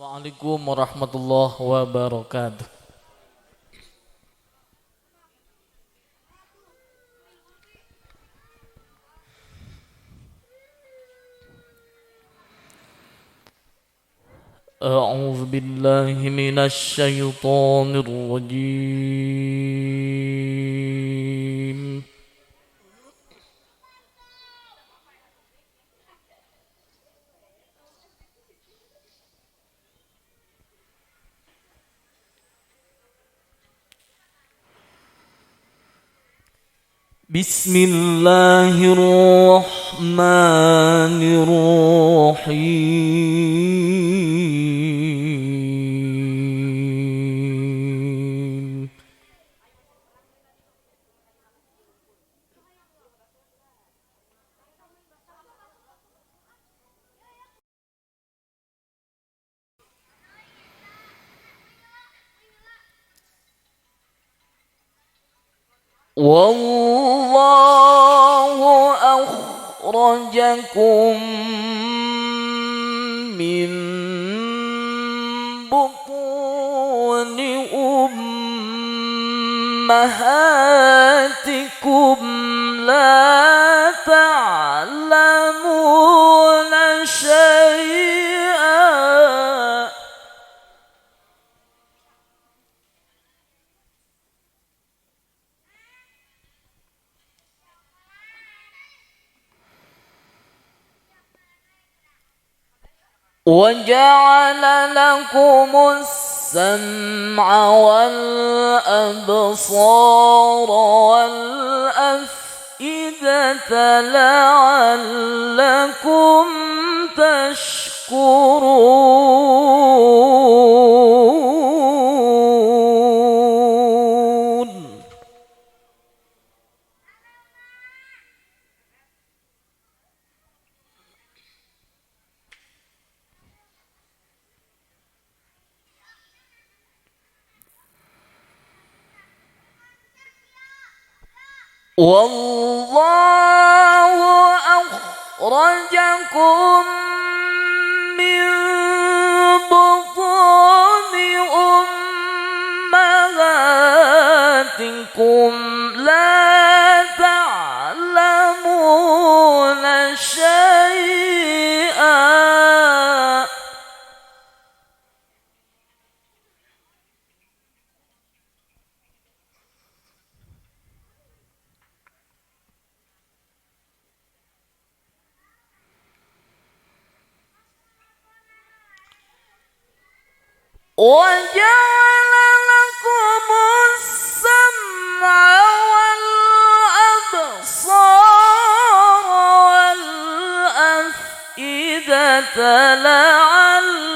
Assalamualaikum warahmatullahi wabarakatuh. أعوذ بالله من الشيطان الرجيم. بسم الله الرحمن الرحيم. والله أخرجكم من بطون أمهاتكم لا تعلمون شيئا وجعل لكم السمع والأبصار والأفئدة لعلكم تشكرون. والله أخرجكم من بطون أمهاتكم لا تعلمون شيئا وجعل لكم السمع والأبصار والأفئدة لعلكم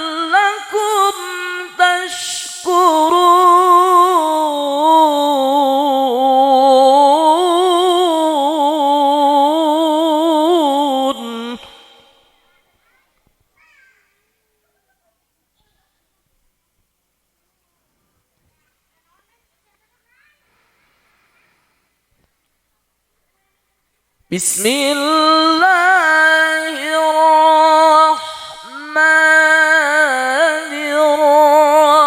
تشكرون. بسم الله الرحمن الرحيم.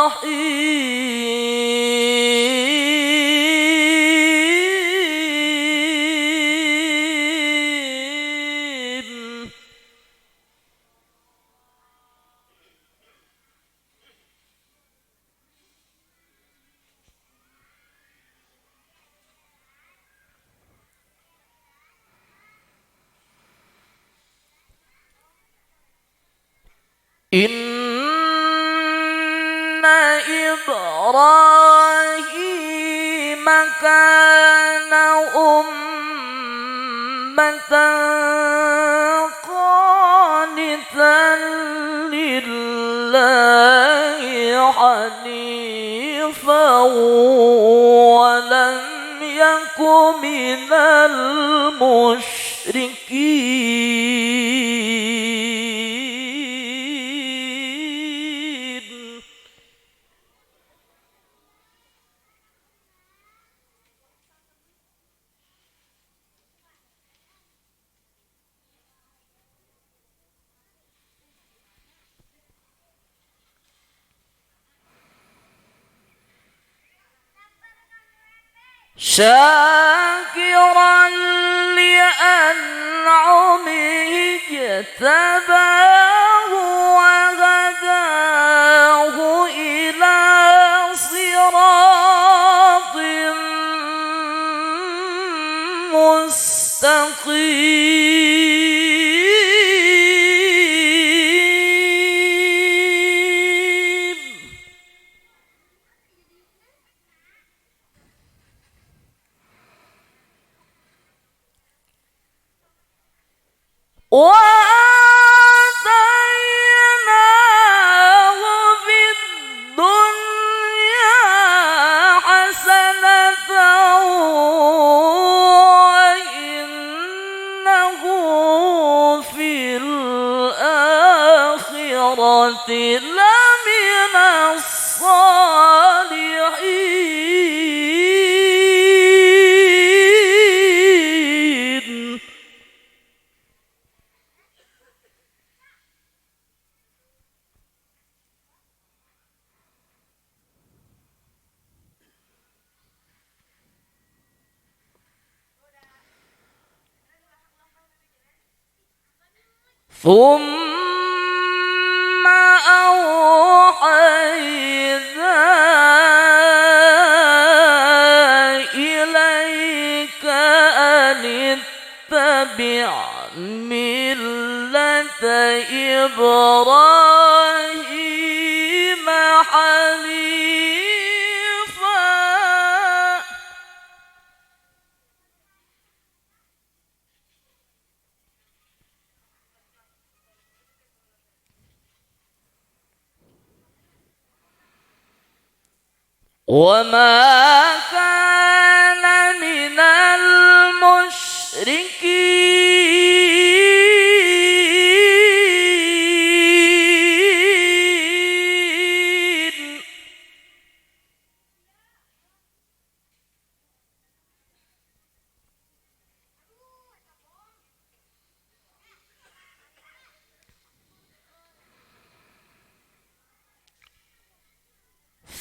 إن إبراهيم كان أمة قانتا لله حنيفا ولم يك من المشركين. شاكرا لأنعمه اجتباه وهداه إلى صراط مستقيم. وآتيناه في الدنيا حسنة وإنه في الآخرة لمن الصالحين. ثم أوحينا إليك أن اتبع ملة إبراهيم حنيفا. وما كان من المشركين.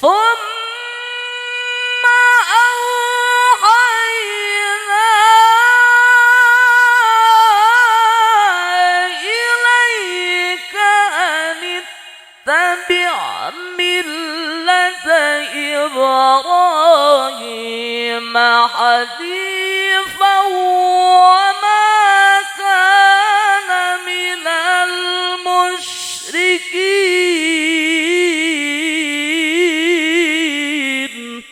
ثم أوحينا إليك أن اتبع ملة إبراهيم حنيفا وما كان من المشركين.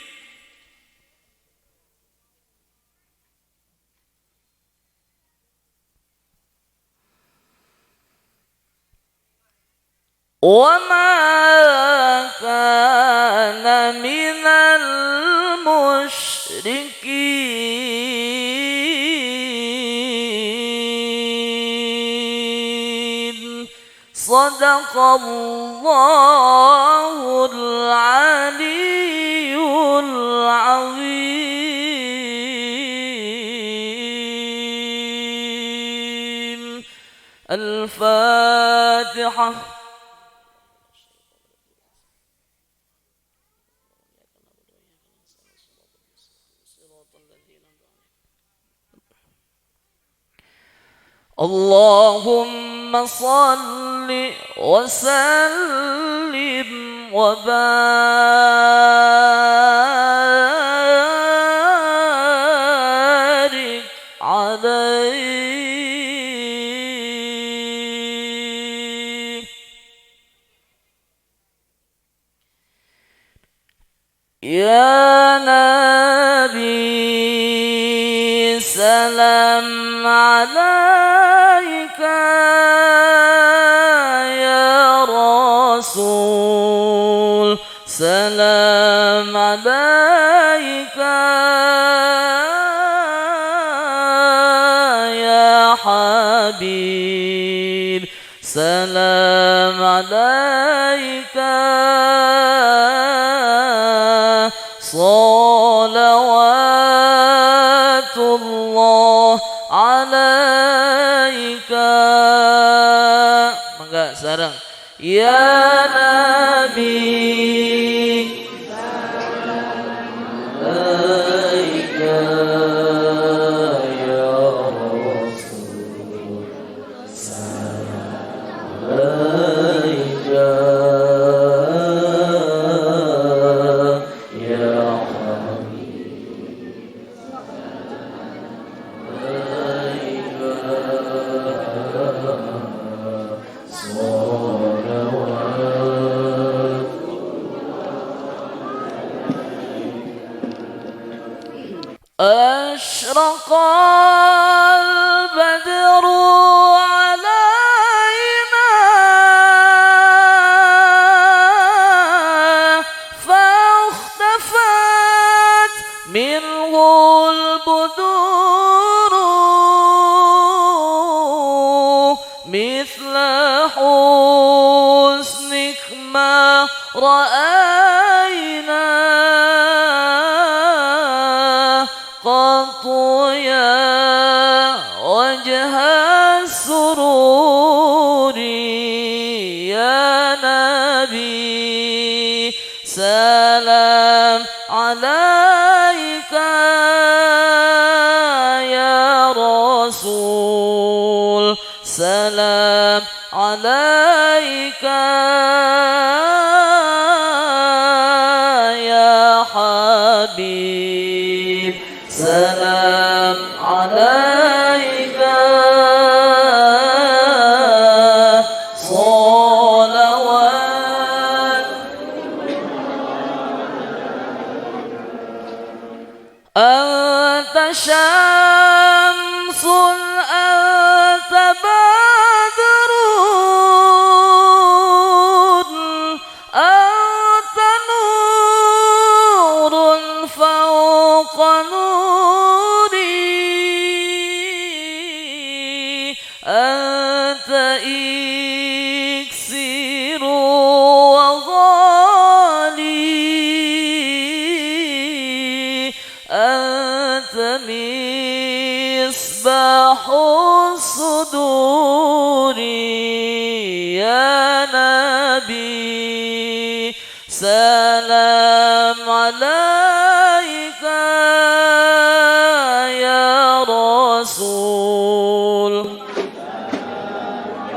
وما كان من المشركين. صدق الله العلي العظيم. الفاتحة. اللهم صل وسلم وبارك عليه. يا نبي سلام عليك، يا رسول سلام عليك، يا حبيب سلام عليك، صلوات الله عليك. Mangga sareng ya Nabi alaika ما رأينا قط يا وجه السرور يا نبي سلام عليك يا رسول سلام عليك يا حبيب سلام عليك صلوات أنت شمس أنت بدر أنت نور فوق نوري أنت إكسير وغالي أنت مصباح الصدور يا نبي سلام عليك يا رسول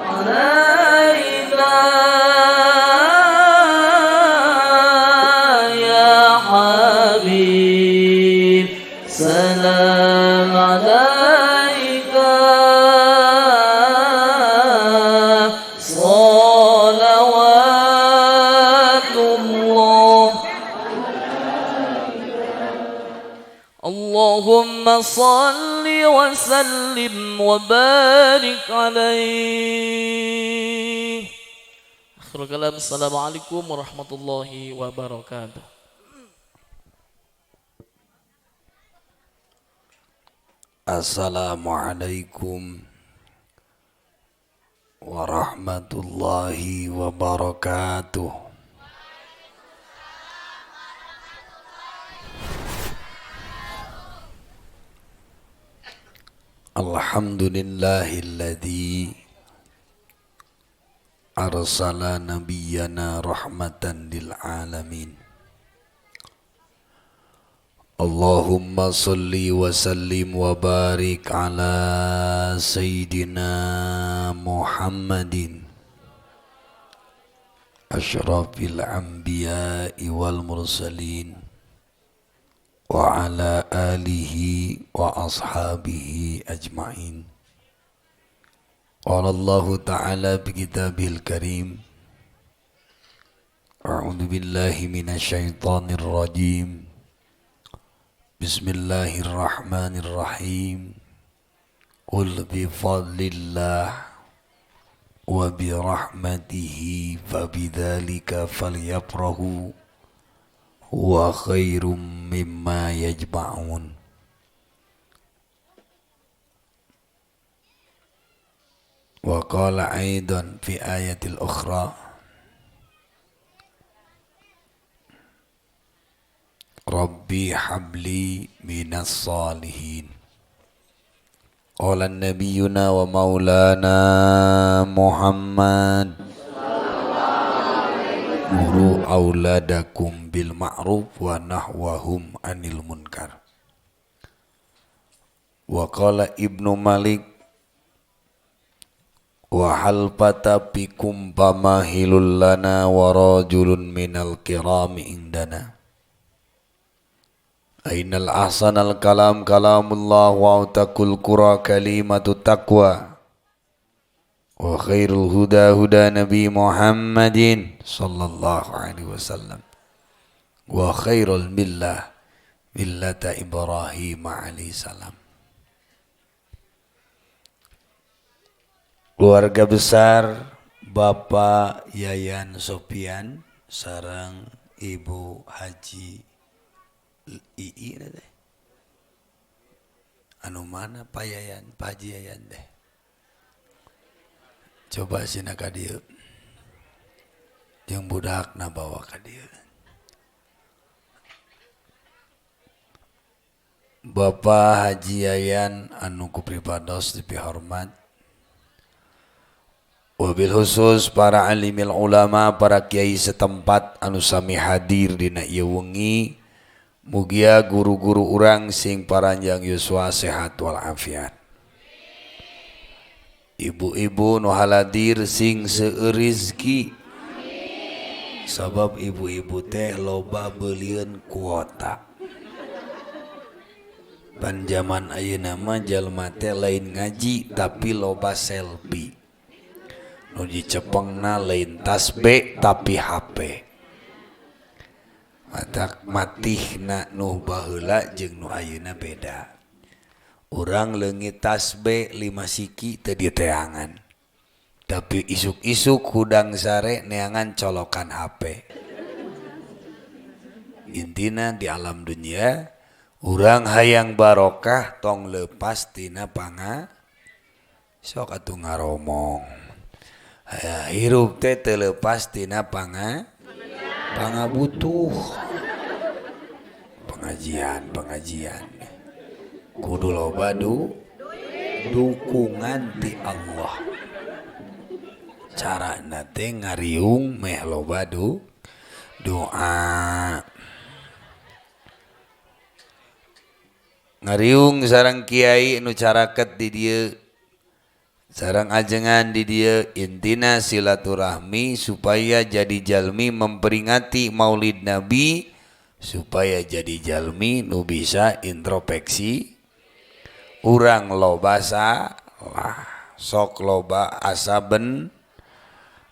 عليك يا حبيب سلام عليك صلوات الله. اللهم صل وسلم وبارك عليه. Akhirul kalam, assalamualaikum warahmatullahi wabarakatuh. Assalamualaikum warahmatullahi wabarakatuh. Alhamdulillahilladzi arsala nabiyyana rahmatan lil alamin. Allahumma salli wa sallim wa barik ala sayyidina Muhammadin asyrafil anbiya'i wal mursalin wa ala alihi wa ashabihi ajma'in. Qala Allahu ta'ala bi kitabil karim, a'udzu billahi minasyaitonir rajim. Bismillahirrahmanirrahim. Qul bi fadlillah wa bi rahmatihi fabidzalika falyafrahu huwa khairum mimma yajma'un. Wa qala aidan fi ayatil ukhra, Rabbi habli minas salihin. Qala nabiyuna wa maulana Muhammad, muru auladakum bil ma'ruf wa nahwahum anil munkar. Wa qala Ibnu Malik, wa hal fata bikum pamahilul lana wa rajulun minal kirami indana. Ainal ahsanal kalam kalamullah wa taqul qura kalimatu taqwa wa khairul huda huda nabi Muhammadin sallallahu alaihi wasallam wa khairul millah millata Ibrahim alaihi salam. Keluarga besar Bapak Yayan Sopian sareng Ibu Haji Ii deh. Anu mana Pak Yayan, Pak Haji Yayan deh. Coba sina ka dieu. Jeung budakna bawa ka dieu. Bapak Haji Yayan anu ku pribados dipihormat, wabil khusus para alimil ulama, para kiai setempat anu sami hadir dina ieu wengi, mugia guru-guru urang sing paranjang yuswa sehat walafiat. Ibu-ibu nu haladir sing seueur rezeki, sabab ibu-ibu teh loba beulieun kuota. Pan jaman ayeuna mah jalma teh lain ngaji tapi loba selfie. Nu dicepengna lain tas B tapi HP. Matak matihna nu baheula jeung nu ayeuna beda. Urang leungit tas B 5 siki teu diteangan. Tapi isuk-isuk hudang sare neangan colokan HP. Intina di alam dunia urang hayang barokah tong lepas tina panga sok atuh ngaromong. Hirup teh teu lepas tina panga pangabutuh. Pengajian pengajian kudu loba dukungan ti Allah. Carana teh ngariung meh loba doa. Ngariung sareng kiai nu caraket di dieu, sareng ajengan di dieu, intina silaturahmi supaya jadi jalmi memperingati Maulid Nabi, supaya jadi jalmi nu bisa introspeksi. Urang loba salah, sok loba asaben,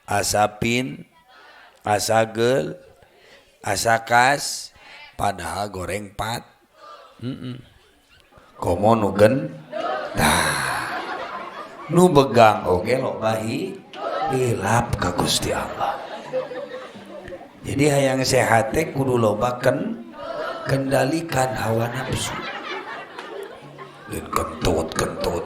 asapin, asagel, asakas, padahal goreng pat. Komo nu tah nu begang oge loba hilap ka Gusti Allah. Jadi hayang sehat teh kudu loba kendalikan hawa nafsu. Lain kentut-kentut.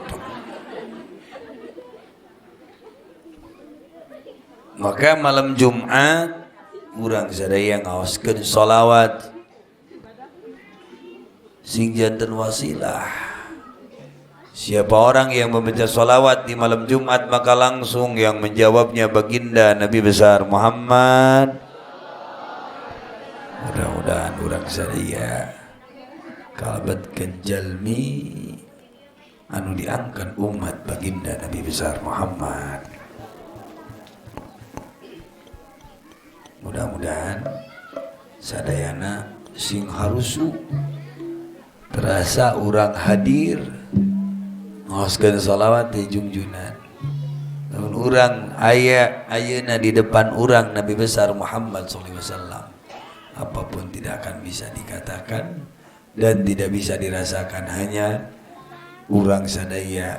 Maka malam Jumat urang sadaya ngaoskeun sholawat sing janten wasilah. Siapa orang yang membaca sholawat di malam Jumat maka langsung yang menjawabnya baginda Nabi besar Muhammad. Mudah-mudahan urang sadaya kalebetkeun jalmi anu diangkat umat baginda Nabi besar Muhammad. Mudah-mudahan sadayana sing harusu terasa urang hadir ngaoskeun sholawat di jungjunan. Lamun urang aya ayeuna di depan urang Nabi besar Muhammad sallallahu alaihi wasallam, apapun tidak akan bisa dikatakan dan tidak bisa dirasakan, hanya urang sadaya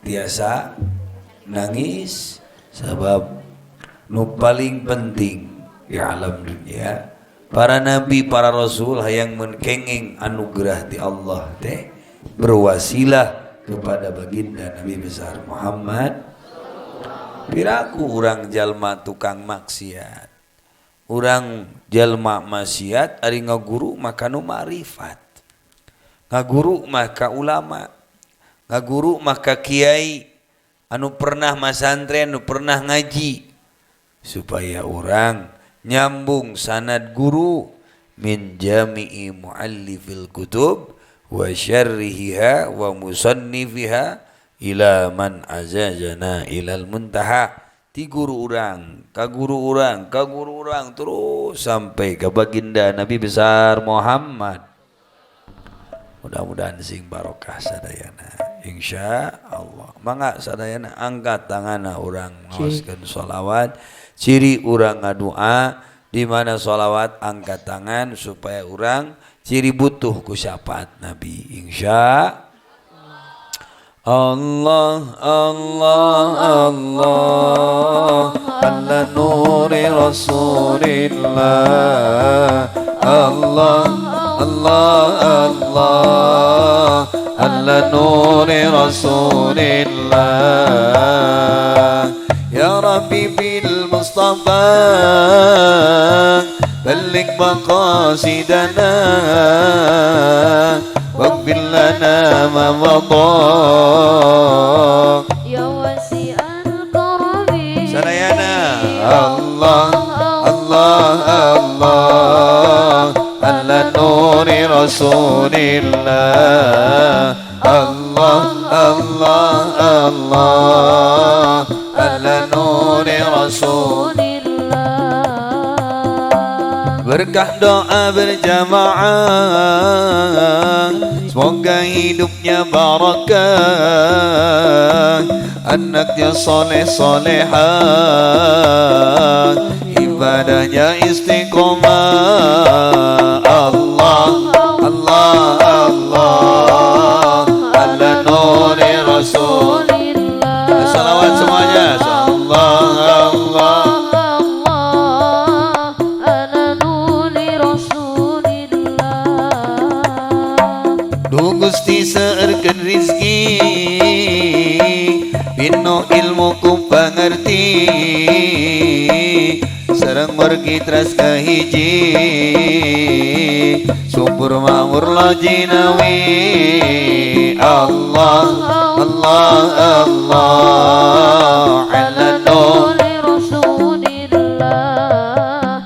tiasa nangis sebab nu paling penting di alam dunia para nabi, para rasul hayang menkenging anugerah ti Allah teh berwasilah kepada baginda Nabi besar Muhammad. Piraku urang jalma tukang maksiat, urang jalma maksiat ari ngaguru maka nu ma'rifat, ngaguru maka ulama, ngaguru maka kiai anu pernah masantren, anu pernah ngaji, supaya urang nyambung sanad guru min jami'i muallifil kutub wa syarrihiha wa musannifiha ila man azazana ilal muntaha. Ti guru urang ka guru urang ka guru urang terus sampai ke baginda Nabi besar Muhammad. Mudah-mudahan sing barokah sadayana insya Allah. Mangga sadayana angkat tanganna urang ngaoskeun sholawat. Ciri urang ngadua di mana sholawat angkat tangan supaya urang ciri butuh ku syafaat Nabi insya Allah. Allah Allah ala nuri Rasulillah. Allah Allah Allah ala nuri Rasulillah. Ya Rabbi bil Mustafa balligh maqasidana waghfir lana ma madha. Ya wasi'al karami. Sadayana Allah Allah Allah ala nuri Rasulillah. Allah Allah Allah ala nuri Rasulillah. Berkah doa berjamaah, semoga hidupnya barakah, anaknya soleh solehah, ibadahnya istiqomah. Allah Allah Allah ala nuri Rasulillah. Salawat semuanya. Allah Allah Allah ala nuri Rasulillah. Duh Gusti seurkeun rizki, pinu ilmu ku pangerti, sareng wargi teras kahiji, subur makmur lajinawi. Allah Allah Allah ala nuri Rasulillah.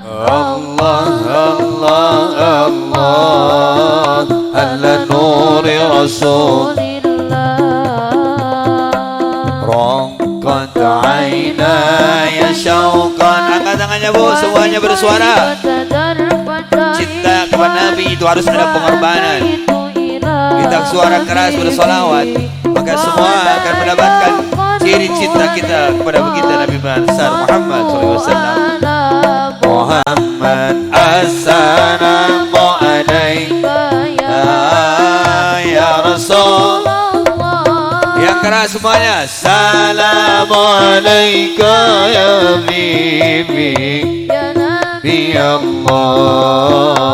Allah Allah Allah ala nuri Rasulillah. Rongkot ainaya syauqan. Angkat tangannya Bu, semuanya bersuara. Cinta kepada Nabi itu harus ada pengorbanan. Kita suara keras bersolawat, maka semua akan mendapatkan ciri cinta kita kepada baginda Nabi besar Muhammad SAW. Muhammad assalamu alaika ya Rasul. Yang keras semuanya. Assalamu alaika ya Habibi ya Allah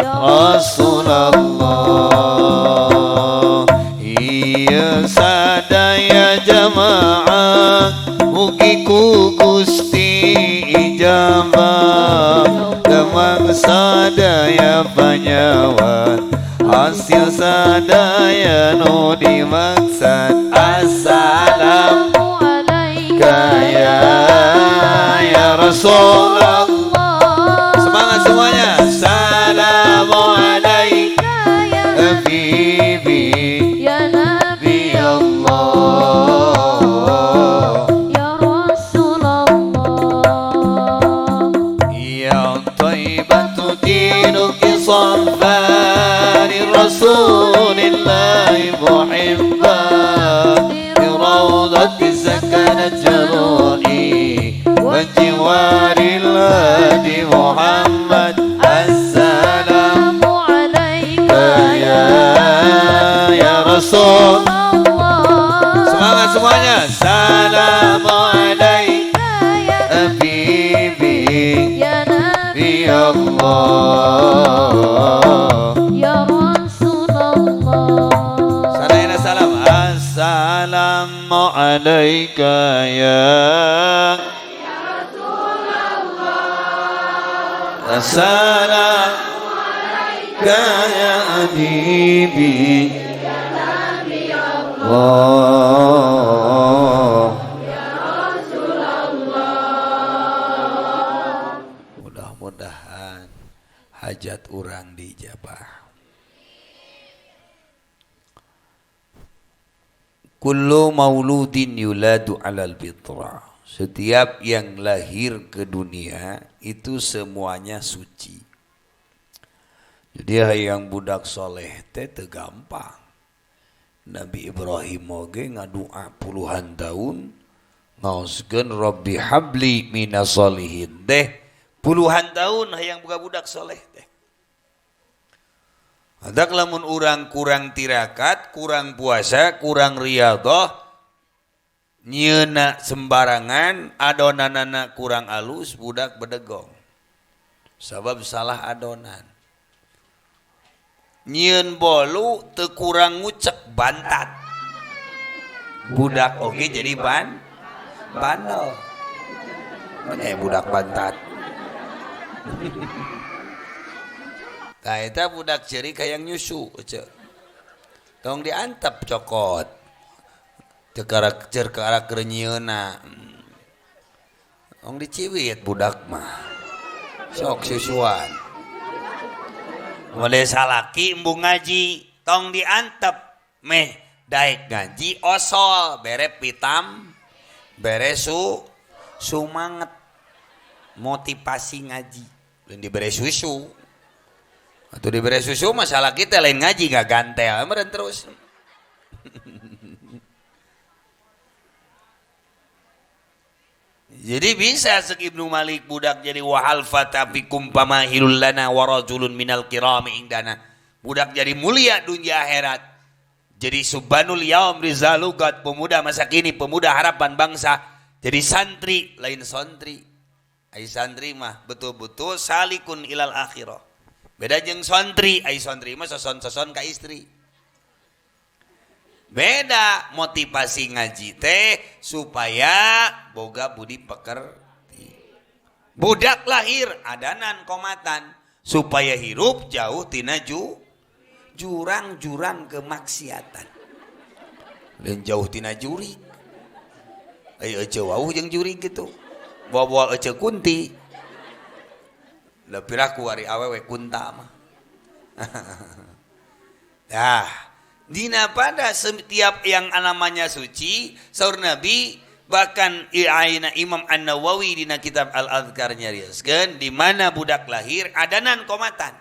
ya Rasulullah. Iya sadaya jamaah mugi ku Gusti ijabah, demang sadaya panyawan hasil sadaya nu dimaksad. Assalamu alaika ya Rasulullah. Semangat semuanya. Assalamu alaika ya Habibi ya Nabi Allah ya Rasulullah. Ya taibatu dinuki sabbari Rasulillah muhibba bi rawdati sakanat jarui wa jiwaril hadi Muhammad. Assalamu alaika ya Rasul. Semangat semuanya. Assalamu alaika ya Habibi ya Nabi Nabi Allah ya Rasulullah. Salam salam. Assalamu alaika ya Rasulullah. Assalamu alaika ya Habibi ya Nabi Allah ya Rasulullah. Mudah-mudahan hajat urang diijabah. Kullu mauludin yuladu alal fitrah. Setiap yang lahir ke dunia itu semuanya suci. Jadi hayang budak soleh teh teu gampang. Nabi Ibrahim oge ngadua puluhan tahun ngaoskeun Rabbi habli minas solihin teh puluhan tahun hayang boga budak soleh teh. Hadak lamun urang kurang tirakat, kurang puasa, kurang riyadhah, nyeuna sembarangan, adonanana kurang alus, budak bedegong. Sabab salah adonan. Nyieun bolu teu kurang ngucek bantat. Budak oge jadi ban. Bandel. Budak bantat. Tah eta budak ceurik hayang nyusu ece. Tong diantep cokot. Teu karak cer karak keur nyieunna. Tong diciwit budak mah. Sok susuan. Mode salaki embung ngaji tong diantep meh daek ngaji osol bere pitam bere sumanget motivasi ngaji lain dibere susu atau dibere susu masalah kita lain ngaji nggak gantel meren terus. Jadi bisa sek Ibnu Malik budak jadi wahal fata fikum pamahilul lana wa rajulun minal kirami indana. Budak jadi mulia dunia akhirat. Jadi subhanul yaum rizalugat, pemuda masa kini, pemuda harapan bangsa. Jadi santri lain santri. Ai santri mah betul-betul salikun ilal akhirah. Beda jeung santri, ai santri mah soson-soson ka istri. Beda motivasi ngaji teh supaya boga budi pekerti. Budak lahir adanan komatan supaya hirup jauh tina jurang-jurang kemaksiatan. Lain jauh tina jurik. Ayo ece wauh jeung jurik gitu. Bawa-bawa ece kunti. Da piraku ari awewe kunta mah. Dah. Dina pada setiap yang namanya suci, saur Nabi bahkan aina Imam An-Nawawi dina kitab Al-Adhkar nyarioskeun di mana budak lahir adanan komatan.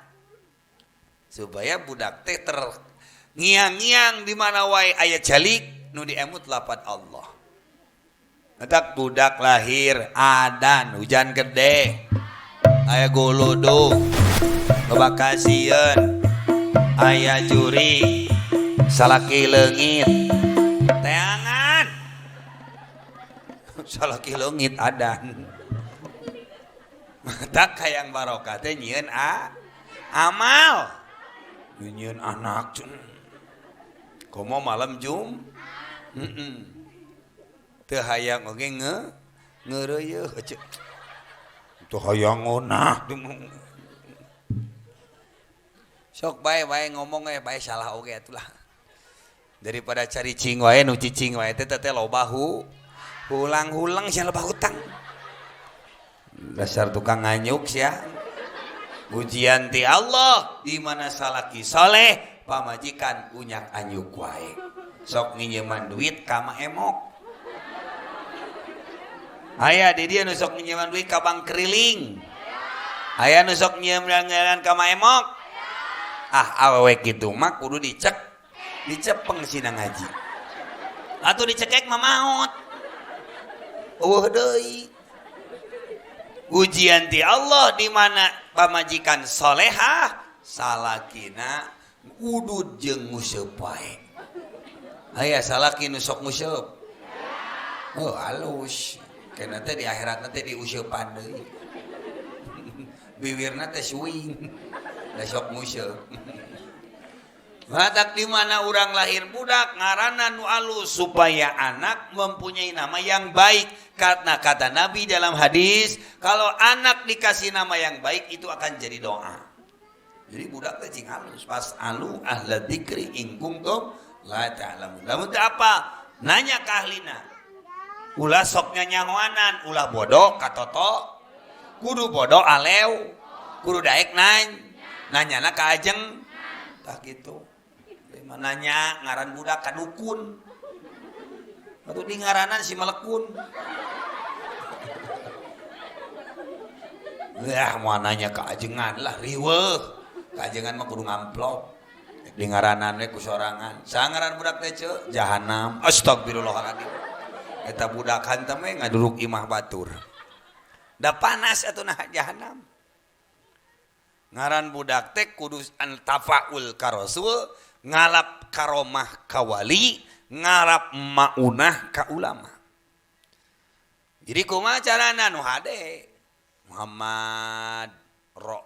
Supaya budak teh terngiang-ngiang di mana wae aya calik nu diemut lapan Allah. Matak budak lahir adan hujan gede aya golodog loba kasieun aya juri salaki leungit teangan salaki leungit adan matak hayang barokah teh nyieun amal nyieun anak komo malam jum teu hayang oge ngeureuyeuh teu hayang ngeunah sok bae bae ngomong we bae salah oge atulah. Daripada cari cing wae nu cicing wae teh teh loba hulang-hulang sia loba hutang. Dasar tukang nganyuk sia. Ujian ti Allah di mana salaki soleh pamajikan unyak anyuk wae. Sok nginjeman duit ka ma emok. Aya di dieu nu sok nginjeman duit ka bank keriling. Aya nu sok nginjeman ka ma emok. Ah awewe kitu mah kudu dicek. Dicepeng sina ngaji atau dicekek mah maot eueuh deui. Ujian ti Allah di mana pamajikan solehah salakina udud jeung nguseup wae. Aya salaki nu sok nguseup oh alus kena teh di akhirat teh diuseupan deui bibirna teh suing da sok nguseup. Matak di mana orang lahir budak ngaranna nu alus supaya anak mempunyai nama yang baik. Karena kata Nabi dalam hadis, kalau anak dikasih nama yang baik itu akan jadi doa. Jadi budak teh cing alus, fas'alu ahla dzikri in kuntum la ta'lamun. Lamun teu apa? Nanya ka ahlina. Ulah sok nyanyahoanan, ulah bodoh katoto, kudu bodoh alew, kudu daek nanyana ka ajeng. Tah kitu. Nanya ngaran budak ka dukun atau di ngaranan si melekun. Yah mau nanya ka ajengan lah riweuh. Ka ajengan mah kudu ngamplop. Di ngaranan we ku sorangan. Sangaran budak teh ceu jahanam. Astagfirullahaladzim. Eta budak hantam we ngaduruk imah batur. Da panas atuh nah jahanam. Ngaran budak teh kudu tafaul ka rasul, ngalap karomah ka wali, ngarap maunah ka ulama. Jadi kumaha carana nu hade? Muhammad,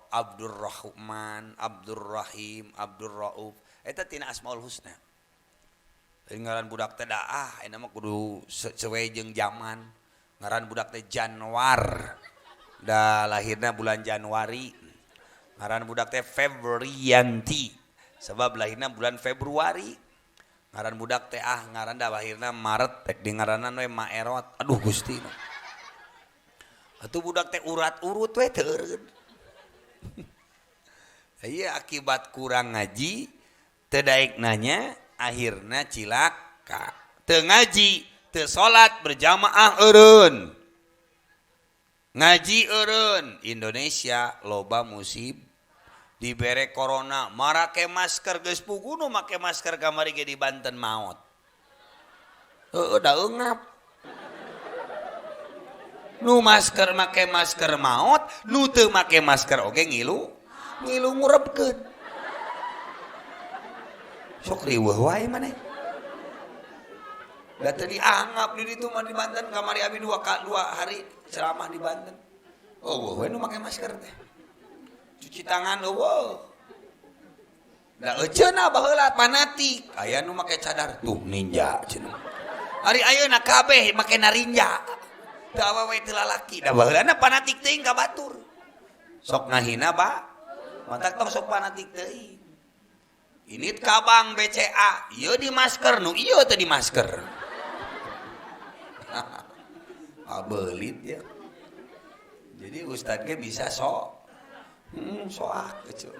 Abdurrahman, Abdurrahim, Abdurrauf. Eta tina Asmaul Husna. Ngaran budak teh ah, eta mah kudu sesuai jeung zaman. Ngaran budak teh Januar. Da lahirna bulan Januari. Ngaran budak teh Febrianti. Sebab lahirna bulan Februari. Ngaran budak teh ah ngaran da lahirna Maret rek di ngaranan we Maerot. Aduh Gusti. Atuh budak teh urat-urut we teu eureun. Iya akibat kurang ngaji teu daek nanya akhirna cilaka. Teu ngaji, teu salat berjamaah eureun. Ngaji eureun. Indonesia loba musib dibere corona marake masker geus puguh nu make masker kamari ge di Banten maot. Heueuh da eungap. Nu masker make masker maot, nu teu make masker oge ngilu, ngilu ngurebkeun. Sok riweuh wae maneh. Da teu dianggap di ditu mah di Banten kamari abi 2 hari ceramah di Banten. Oh, we nu make masker teh. Cuci tangan eueuh. Da euceuna baheula fanatik, aya nu make cadar tuh ninja cenah. Ari ayeuna kabeh make narinja. Teu awewe teu lalaki, da baheulana fanatik teuing ka batur. Sok ngahina ba? Matak tong sok fanatik teuing. Ini ka bank BCA, ieu di masker nu ieu teu di masker. Abelit ya. Jadi ustad ge bisa sok soak gitu.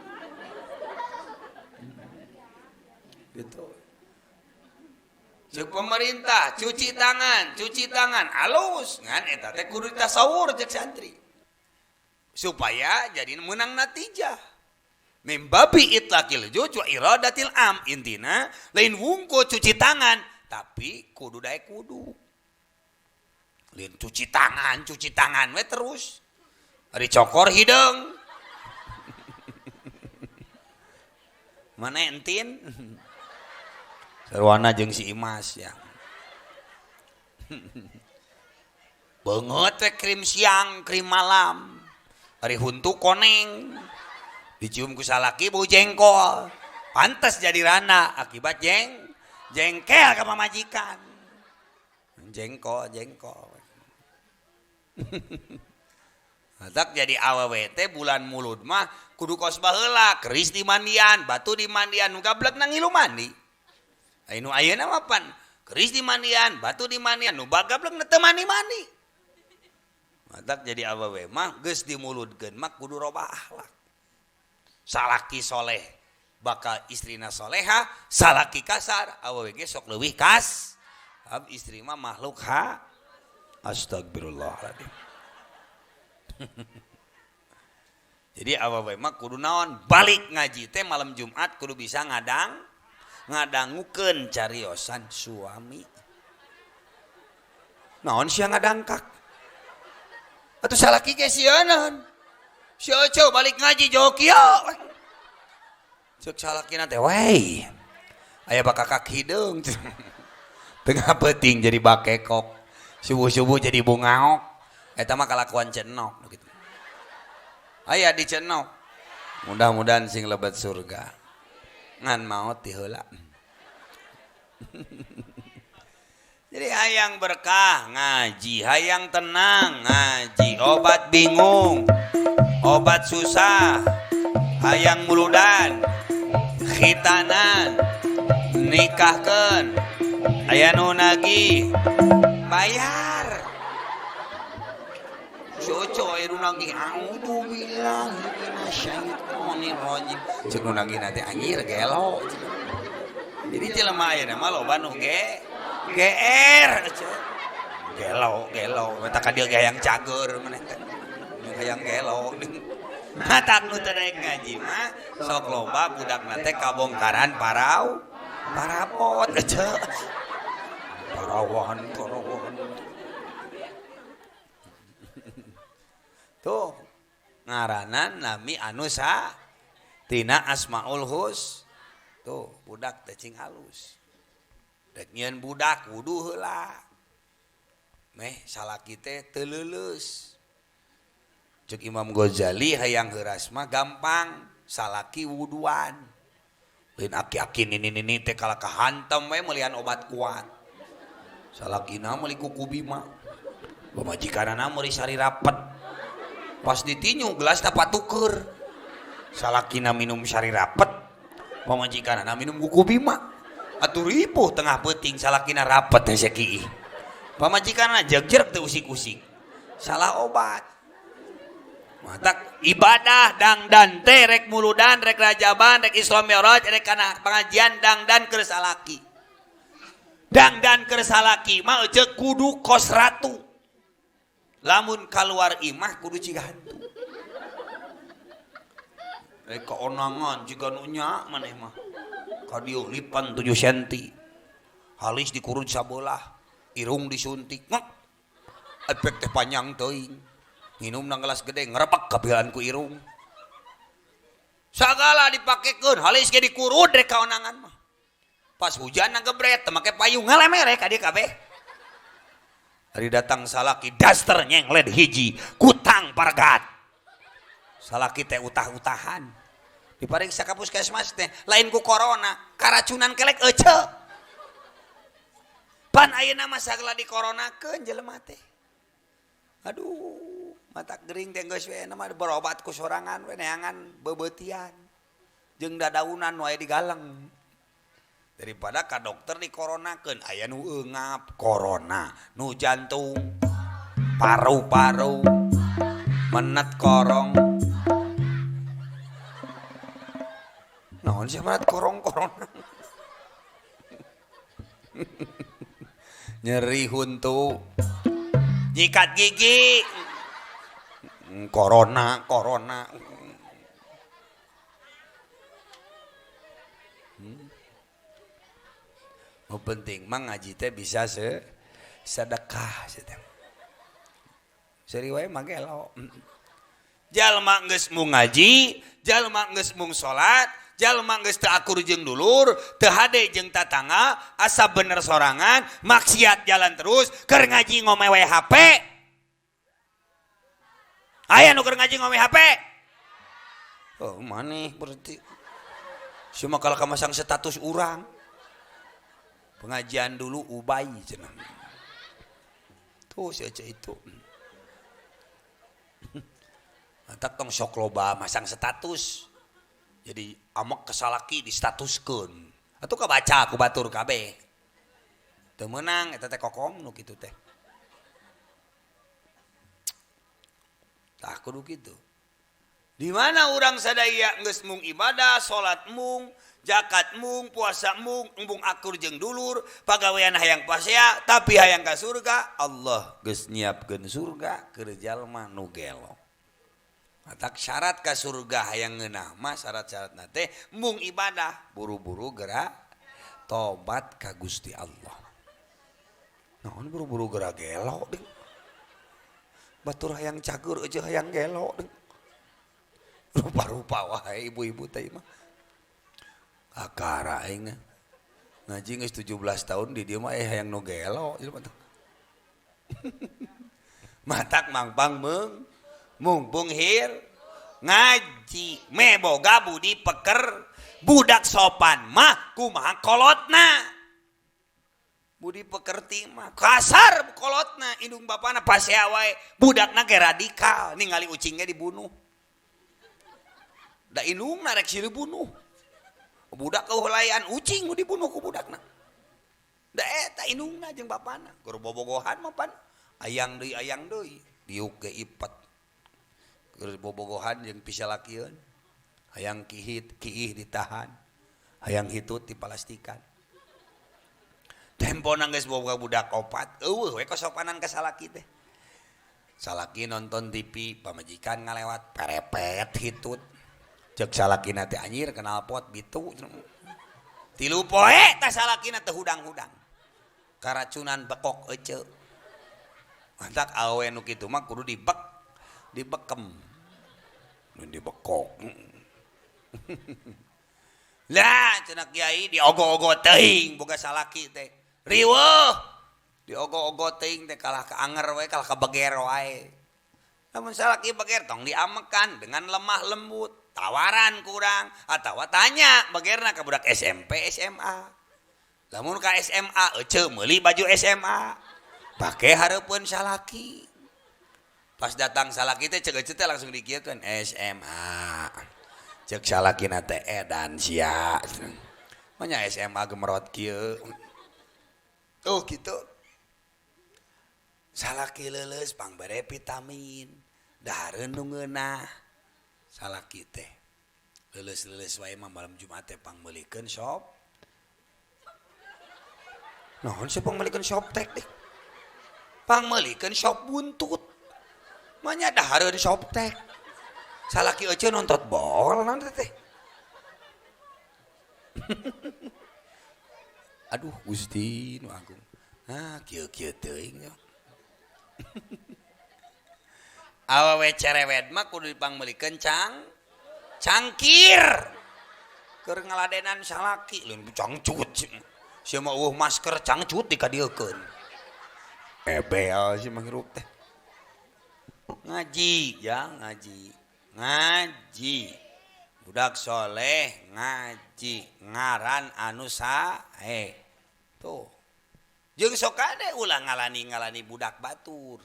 Gitu. Cek pemerintah cuci tangan alus ngan eta teh kudu tasawur cek santri. Supaya jadi menang natijah. Mimbabi itlaqil juj wa iradatil am intina lain wungko cuci tangan tapi kudu daek kudu. Lain cuci tangan we terus. Ari cokor hideung. Mana entin? Sarwana jeung si Imas ya. Beungeut we krim siang, krim malam. Ari huntu koneng. Dicium ku salaki bau jengkol. Pantes jadi rana akibat jengkel ka pamajikan. Jengkol, jengkol. Matak jadi awewe teh bulan mulud mah kudu kos baheula, keris di mandian, batu di mandian, nu gablek na ngilu mandi. Anu ayeuna mah pan keris di mandian, batu di mandian, nu gablek na teu mandi-mandi. Matak jadi awewe mah geus dimuludkeun mah kudu robah akhlak. Salaki soleh bakal istrina soleha, salaki kasar awewe ge sok leuwih kas. Ab istri mah makhluk ha. Astagfirullahaladzim. Jadi awewe mah kudu naon balik ngaji teh malam Jumat kudu bisa ngadangukeun cariosan suami. Naon sia ngadangkak? Atuh salaki ge sieuneun. Si Oco balik ngaji jauh kieu. Ceuk salakina teh we. Aya bakakak hideung. Tengah peuting jadi bakekok. Subuh-subuh jadi bungaok. Eta mah kalakuan cenok gitu. Aya di cenok. Mudah-mudahan sing lebet surga. Ngan maot ti heula. Jadi hayang berkah ngaji, hayang tenang ngaji, obat bingung, obat susah, hayang muludan, khitanan, nikahkeun, aya nu nagih, bayar. Si Oco aya nu nagih, a'udzubillahi minasyaitonir rajim. Ceuk nu nagih teh anjir gelo. Jadi jelema ayeuna mah loba nu GR gelo gelo eta ka dieu hayang cager maneh teh hayang gelo. Matak nu teu daek ngaji mah sok loba budakna teh kabongkaran parapot ece. Parawan parawan. Tuh ngaranan nami anu sa tina Asmaul Hus. Tuh budak teh cing halus. Dek nyieun budak wudu heula. Meh salaki teh teu leuleus. Ceuk Imam Ghazali hayang heuras mah gampang, salaki wuduan. Lain aki-aki nini-nini teh kalah kahantem we meulian obat kuat. Salakina meuli kuku bima. Pamajikanana meuli sari rapet. Pas ditinju gelasna patuker. Salakina minum sari rapet, pamajikanana minum kuku bima. Atuh ripuh tengah peuting salakina rapet hese kiih. Pamajikanana jegjrek teu usik-usik. Salah obat. Matak ibadah dangdan teh rek muludan, rek rajaban, rek Isra Mi'raj, rek kana pengajian dangdan keur salaki. Dangdan keur salaki mah eceuk kudu kos ratu. Lamun kaluar imah kudu ciga hantu. Rek kaonangan jiga nu nya maneh mah. Ka dieu lipan 7 senti. Halis dikurut sabelah, irung disuntik. Ngek. Efek teh panjang teuing. Nginum nang gelas gede ngerebek kapilan ku irung. Sagala dipakekeun, halis ge dikurut rek kaonangan mah. Pas hujan nang gebret teu make payung ngalemere ka dieu kabeh. Ari datang salaki daster nyenglet hiji, kutang pargat. Salaki teh utah-utahan. Dipariksa ka puskesmas teh lain ku corona, karacunan kelek ece. Pan ayeuna mah sagala dikoronakeun jelema teh. Aduh, mata gering teh geus we mah berobat ku sorangan we neangan beubeutian. Jeung dadaunan nu aya digaleng. Daripada ka dokter dikoronakeun aya nu eungap corona, nu jantung, paru-paru, menet korong. Naon sih menet korong corona? Nyeri huntu, nyikat gigi, corona, corona. Nu penting mah ngaji teh bisa sedekah seuri wae mah gelo. Jalma geus mung ngaji, jalma geus mung salat, jalma geus teu akur jeung dulur, teu hade jeung tatangga, asa bener sorangan, maksiat jalan terus, keur ngaji ngome wae HP. Aya nu keur ngaji ngome HP? Oh, maneh berarti. Cuma kalau kamasang status urang. Pengajian dulu ubay cenah. Tuh si Ece itu. Mantak tong sok loba masang status. Jadi amek kesalaki di statuskeun. Atuh kabaca ku batur kabeh. Teu meunang eta teh kokom nu kitu teh. Tah kudu kitu. Di mana urang sadaya geus mung ibadah, salat mung, zakat mung, puasa mung, embung akur jeung dulur, pagawean hayang pasea, tapi hayang ka surga, Allah geus nyiapkeun surga keur jalma nu gelo. Matak syarat ka surga hayang ngeunah mah syarat-syaratna teh mung ibadah, buru-buru gerak tobat ka Gusti Allah. Naon buru-buru gerak gelo deung. Batur hayang cagur eueuh hayang gelo deung. Rupa-rupa wae ibu-ibu teh mah. Akara aing ngaji geus 17 tahun di dieu mah hayang nu gelo jelema teh. Matak mangpang meung mumpung hir ngaji me boga budi peker budak sopan mah kumaha kolotna. Budi pekerti mah kasar kolotna indung bapana pasea wae budakna ge radikal ningali ucingnya dibunuh. Da indungna rek silih bunuh. Budak keulayan ucing nu dibunuh ku budakna. Da eta indungna jeung bapana. Keur bobogohan mah pan ayang deui diuk ge ipet. Keur bobogohan jeung pisalakieun. Hayang kihit kiih ditahan. Hayang hitut dipalastikan. Tempona geus boga budak opat, eueuh we kasopanan ka salaki teh. Salaki nonton TV, pamajikan ngalewat perepet hitut. Cek salakina teh anjir kenal pot bitu. Tilu poe tah salakina teh hudang-hudang. Karacunan bekok ece. Mantak awe nu kitu mah kudu dibek dibekem. Nu dibekok. Lah cenah kiai diogo-ogo teuing boga salaki teh. Riweuh. Diogo-ogo teuing teh kalah ka anger we kalah ka beger wae. Lamun salaki beger tong diamekan dengan lemah lembut. Tawaran kurang atawa tanya begerna ka budak SMP SMA. Lamun ka SMA ece meuli baju SMA. Pake hareupeun salaki. Pas datang salaki teh cek teh langsung dikieukeun SMA. Cek salakina teh edan sia. Manya SMA gemerot kieu. Tuh gitu. Salaki leuleus pangbere vitamin, dahareun nu ngeunah. Salaki teh leuleus-leuleus wae mah malam Jumat teh pangmeulikeun sop. Naon sih pangmeulikeun soptek deh? Pangmeulikeun sop buntut. Manya dahareun soptek. Salaki euceun nonton bol naon teh. Aduh Gusti nu agung. Ah kieu-kieu teuing. Awewe cerewet mah kudu dipangmeulikeun cangkir. Keur ngaladenan salaki lain cangcut. Sia mah eueuh masker cangcut dikadieukeun. Ebel sia mah hirup teh. Ngaji ya ngaji. Ngaji. Budak soleh ngaji ngaran anu sae. Tuh. Jeung sok kade ulah ngalani-ngalani budak batur.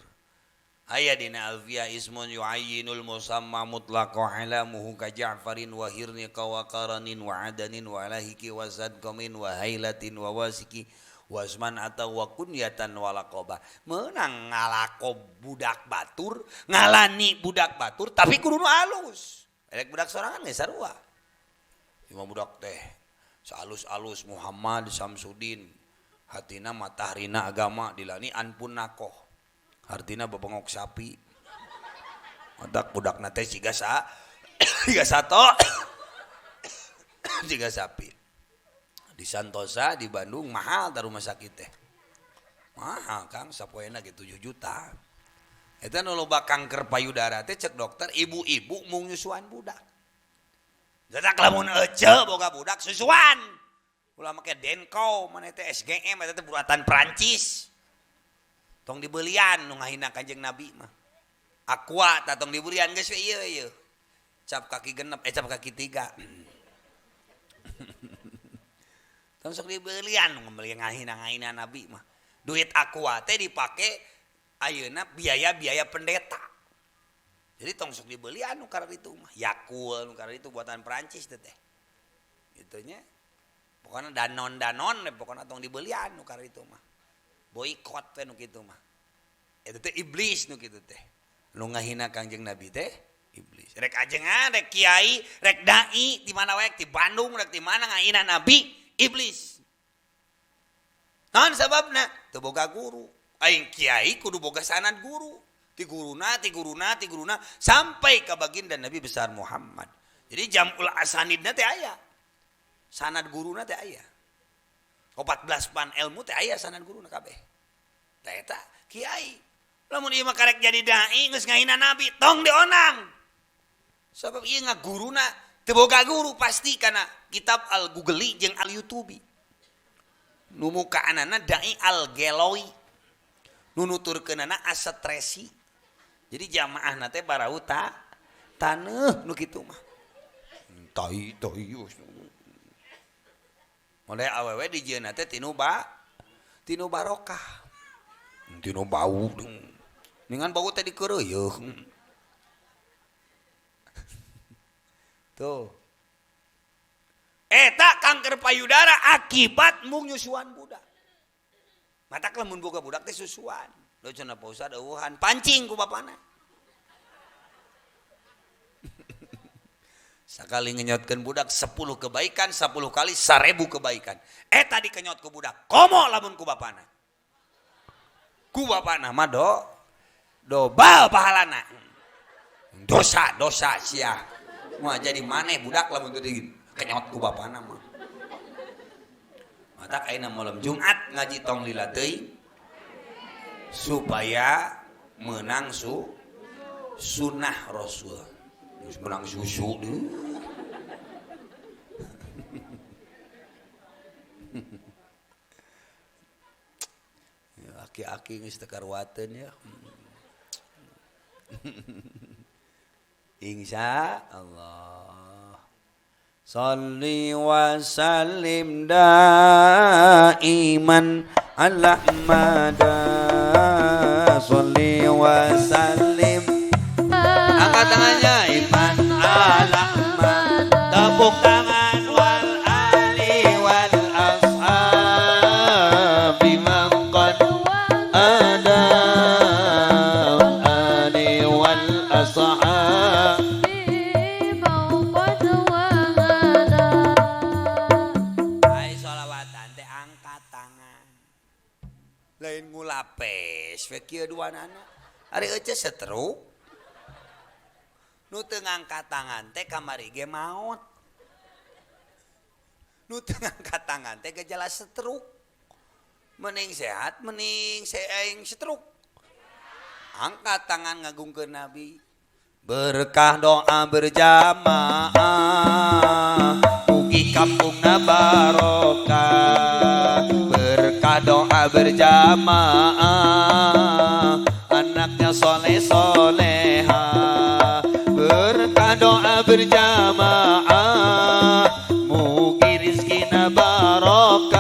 Aya dina alfiyah ismun yu'ayyinul musamma mutlaqa alamuhu ka Ja'farin wa hirnika wa qaranin wa adanin wa alahiki wa zadqamin wa hailatin wa wasiki wasman atau wa kunyatan wa laqaba. Meunang ngalakob budak batur, ngalani budak batur tapi kudu nu alus. Rek budak sorangan geus sarua. Cuma budak teh saalus-alus Muhammad Samsudin hatina matahrina agama dilani anpun nakoh. Artina bebengok sapi. Otak budakna teh siga sa siga sato siga sapi. Di Santosa di Bandung mahal ta rumah sakit teh. Mahal Kang sapoena ge 7 juta. Eta nu loba kanker payudara teh cek dokter ibu-ibu mung nyusuan budak. Jadak lamun ece boga budak susuan. Ulah make Denko maneh teh SGM eta teh buatan Prancis. Tong dibelian nu ngahina Kanjeng Nabi mah. Aqua tah tong dibelian geus we ieu ieu. Cap kaki genep cap kaki tiga. Tong sok dibelian nu ngahina-ngahina Nabi mah. Duit aqua teh dipake ayeuna biaya-biaya pendeta. Jadi tong sok dibelian nu kararitu mah. Yakul nu kararitu buatan Prancis teh teh. Gitu nya. Pokona danon-danon pokona tong dibelian nu kararitu mah. Boikot teh nu kitu mah. Eta teh iblis nu kitu teh. Nu ngahina Kangjeng Nabi teh iblis. Rek ajengan, rek kiai, rek dai di mana wae di Bandung, rek di mana ngahina Nabi iblis. Naon sababna? Teu boga guru. Aing kiai kudu boga sanad guru. Ti guruna, ti guruna, ti guruna sampai ka baginda Nabi besar Muhammad. Jadi jamul asanidna teh aya. Sanad guruna teh aya. 14 pan ilmu teh aya sanad guruna kabeh. Tah eta kiai. Lamun ieu mah karek jadi dai geus ngahina Nabi, tong dionang. Sabab ieu ngaguruna teu boga guru pasti kana kitab Al Googli jeung Al YouTubi. Nu mukaanana dai Al Geloi. Nu nuturkeunana asetresi. Jadi jamaahna teh barau ta taneuh nu kitu mah. Tai tai. Mulai awewe dijieunna teh tinu barokah. Tinu bau. Ningan bau teh dikeureuyeung. Tuh. Eta kanker payudara akibat mung nyusuan budak. Matak lamun boga budak teh susuan. Lo cenah Pak Ustad eueuhan pancing ku bapana. Sakali ngenyotkeun budak 10 kebaikan, 10 kali 1000 kebaikan. Eta dikenyot ku budak. Komo lamun ku bapana. Ku bapana mah dobal pahalana. Dosa-dosa sia. Moal jadi maneh budak lamun teu dikenyot ku bapana mah. Matak ayeuna malam Jumat ngaji tong lila teuing supaya menang sunnah Rasul. Geus menang susu deui. Aki-aki geus teu karuateun ya. Insya Allah. Salli wa sallim daiman ala mada. Sholli wa sallim. Angkat tangannya iman ala Ahmad. Tepuk tangan wal ali wal ashabi man qad ada ali wal ashabi man qad wala. Ai sholawatan teh angkat tangan. Lain ngulapes we kieu duanana. Ari euceu setruk. Nu teu ngangkat tangan teh kamari ge maot. Nu teu ngangkat tangan teh gejala setruk. Mending sehat, mending aing setruk. Angkat tangan ngagungkeun Nabi. Berkah doa berjamaah, mugi kampungna barokah. Berkah doa berjamaah, anaknya soleh soleha. Berkah doa berjamaah, mugi rizkina barokah.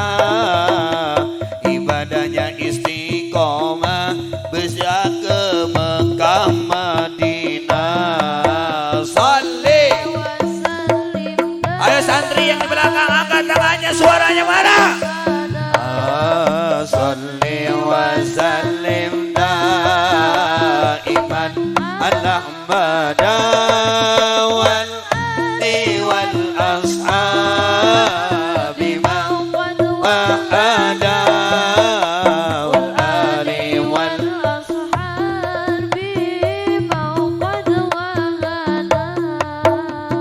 Ibadahnya istiqomah, bisa ke Mekah Madinah. Salli. Ayo santri yang di belakang angkat tangannya, suaranya mana? Salli wa sallim daiman ala Ahmad wal ali wal ashabi man wahada wal ali wal ashabi man qad wala.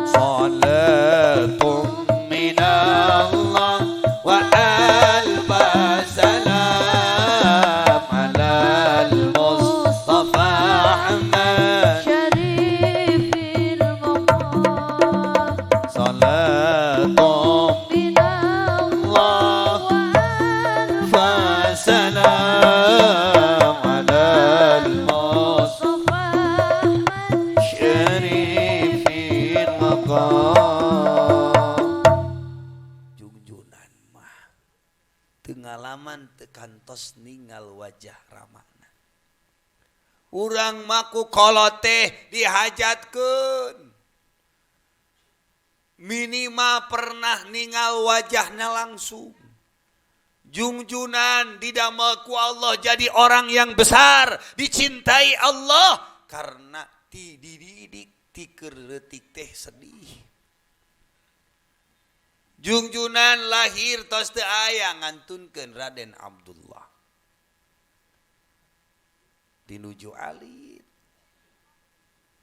Salatun minallah wa alfa salam ala al-Mustafa Ahmad syarifil maqam. Salatun minallah wa fa salam ala al-Mustafa Ahmad syarifil maqam. Jungjunan mah teu ngalaman teu kantos ningal wajah ramana. Urang maku kolot teh dihajatkeun. Minimal pernah ningal wajahna langsung. Jungjunan didamel ku Allah jadi orang yang besar, dicintai Allah karena ti dididik ti keur leutik teh sedih. Jungjunan lahir tos teu aya ngantunkeun Raden Abdullah. Dinuju alit.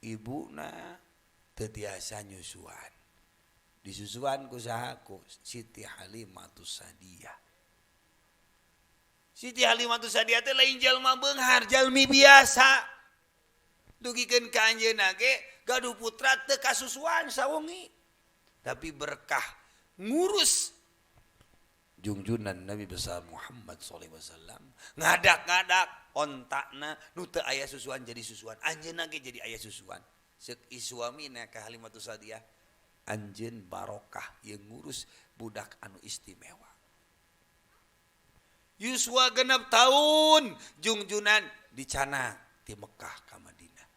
Ibuna teu tiasa nyusuan. Disusuan ku saha? Ku Siti Halimatus Sa'diyah. Siti Halimatus Sa'diyah teh lain jalma beunghar, jalmi biasa. Dugikeun ka anjeunna ge gaduh putra teu kasusuan sawengi. Tapi berkah ngurus jungjunan Nabi besar Muhammad sallallahu alaihi wasallam, ngadak-ngadak ontakna nu teu aya susuan jadi susuan, anjeunna ge jadi aya susuan. Seuk suamina ka Halimatus Sa'diyah, anjeun barokah yang ngurus budak anu istimewa. Yuswa 6 tahun jungjunan dicanak ti Mekah ka Madinah.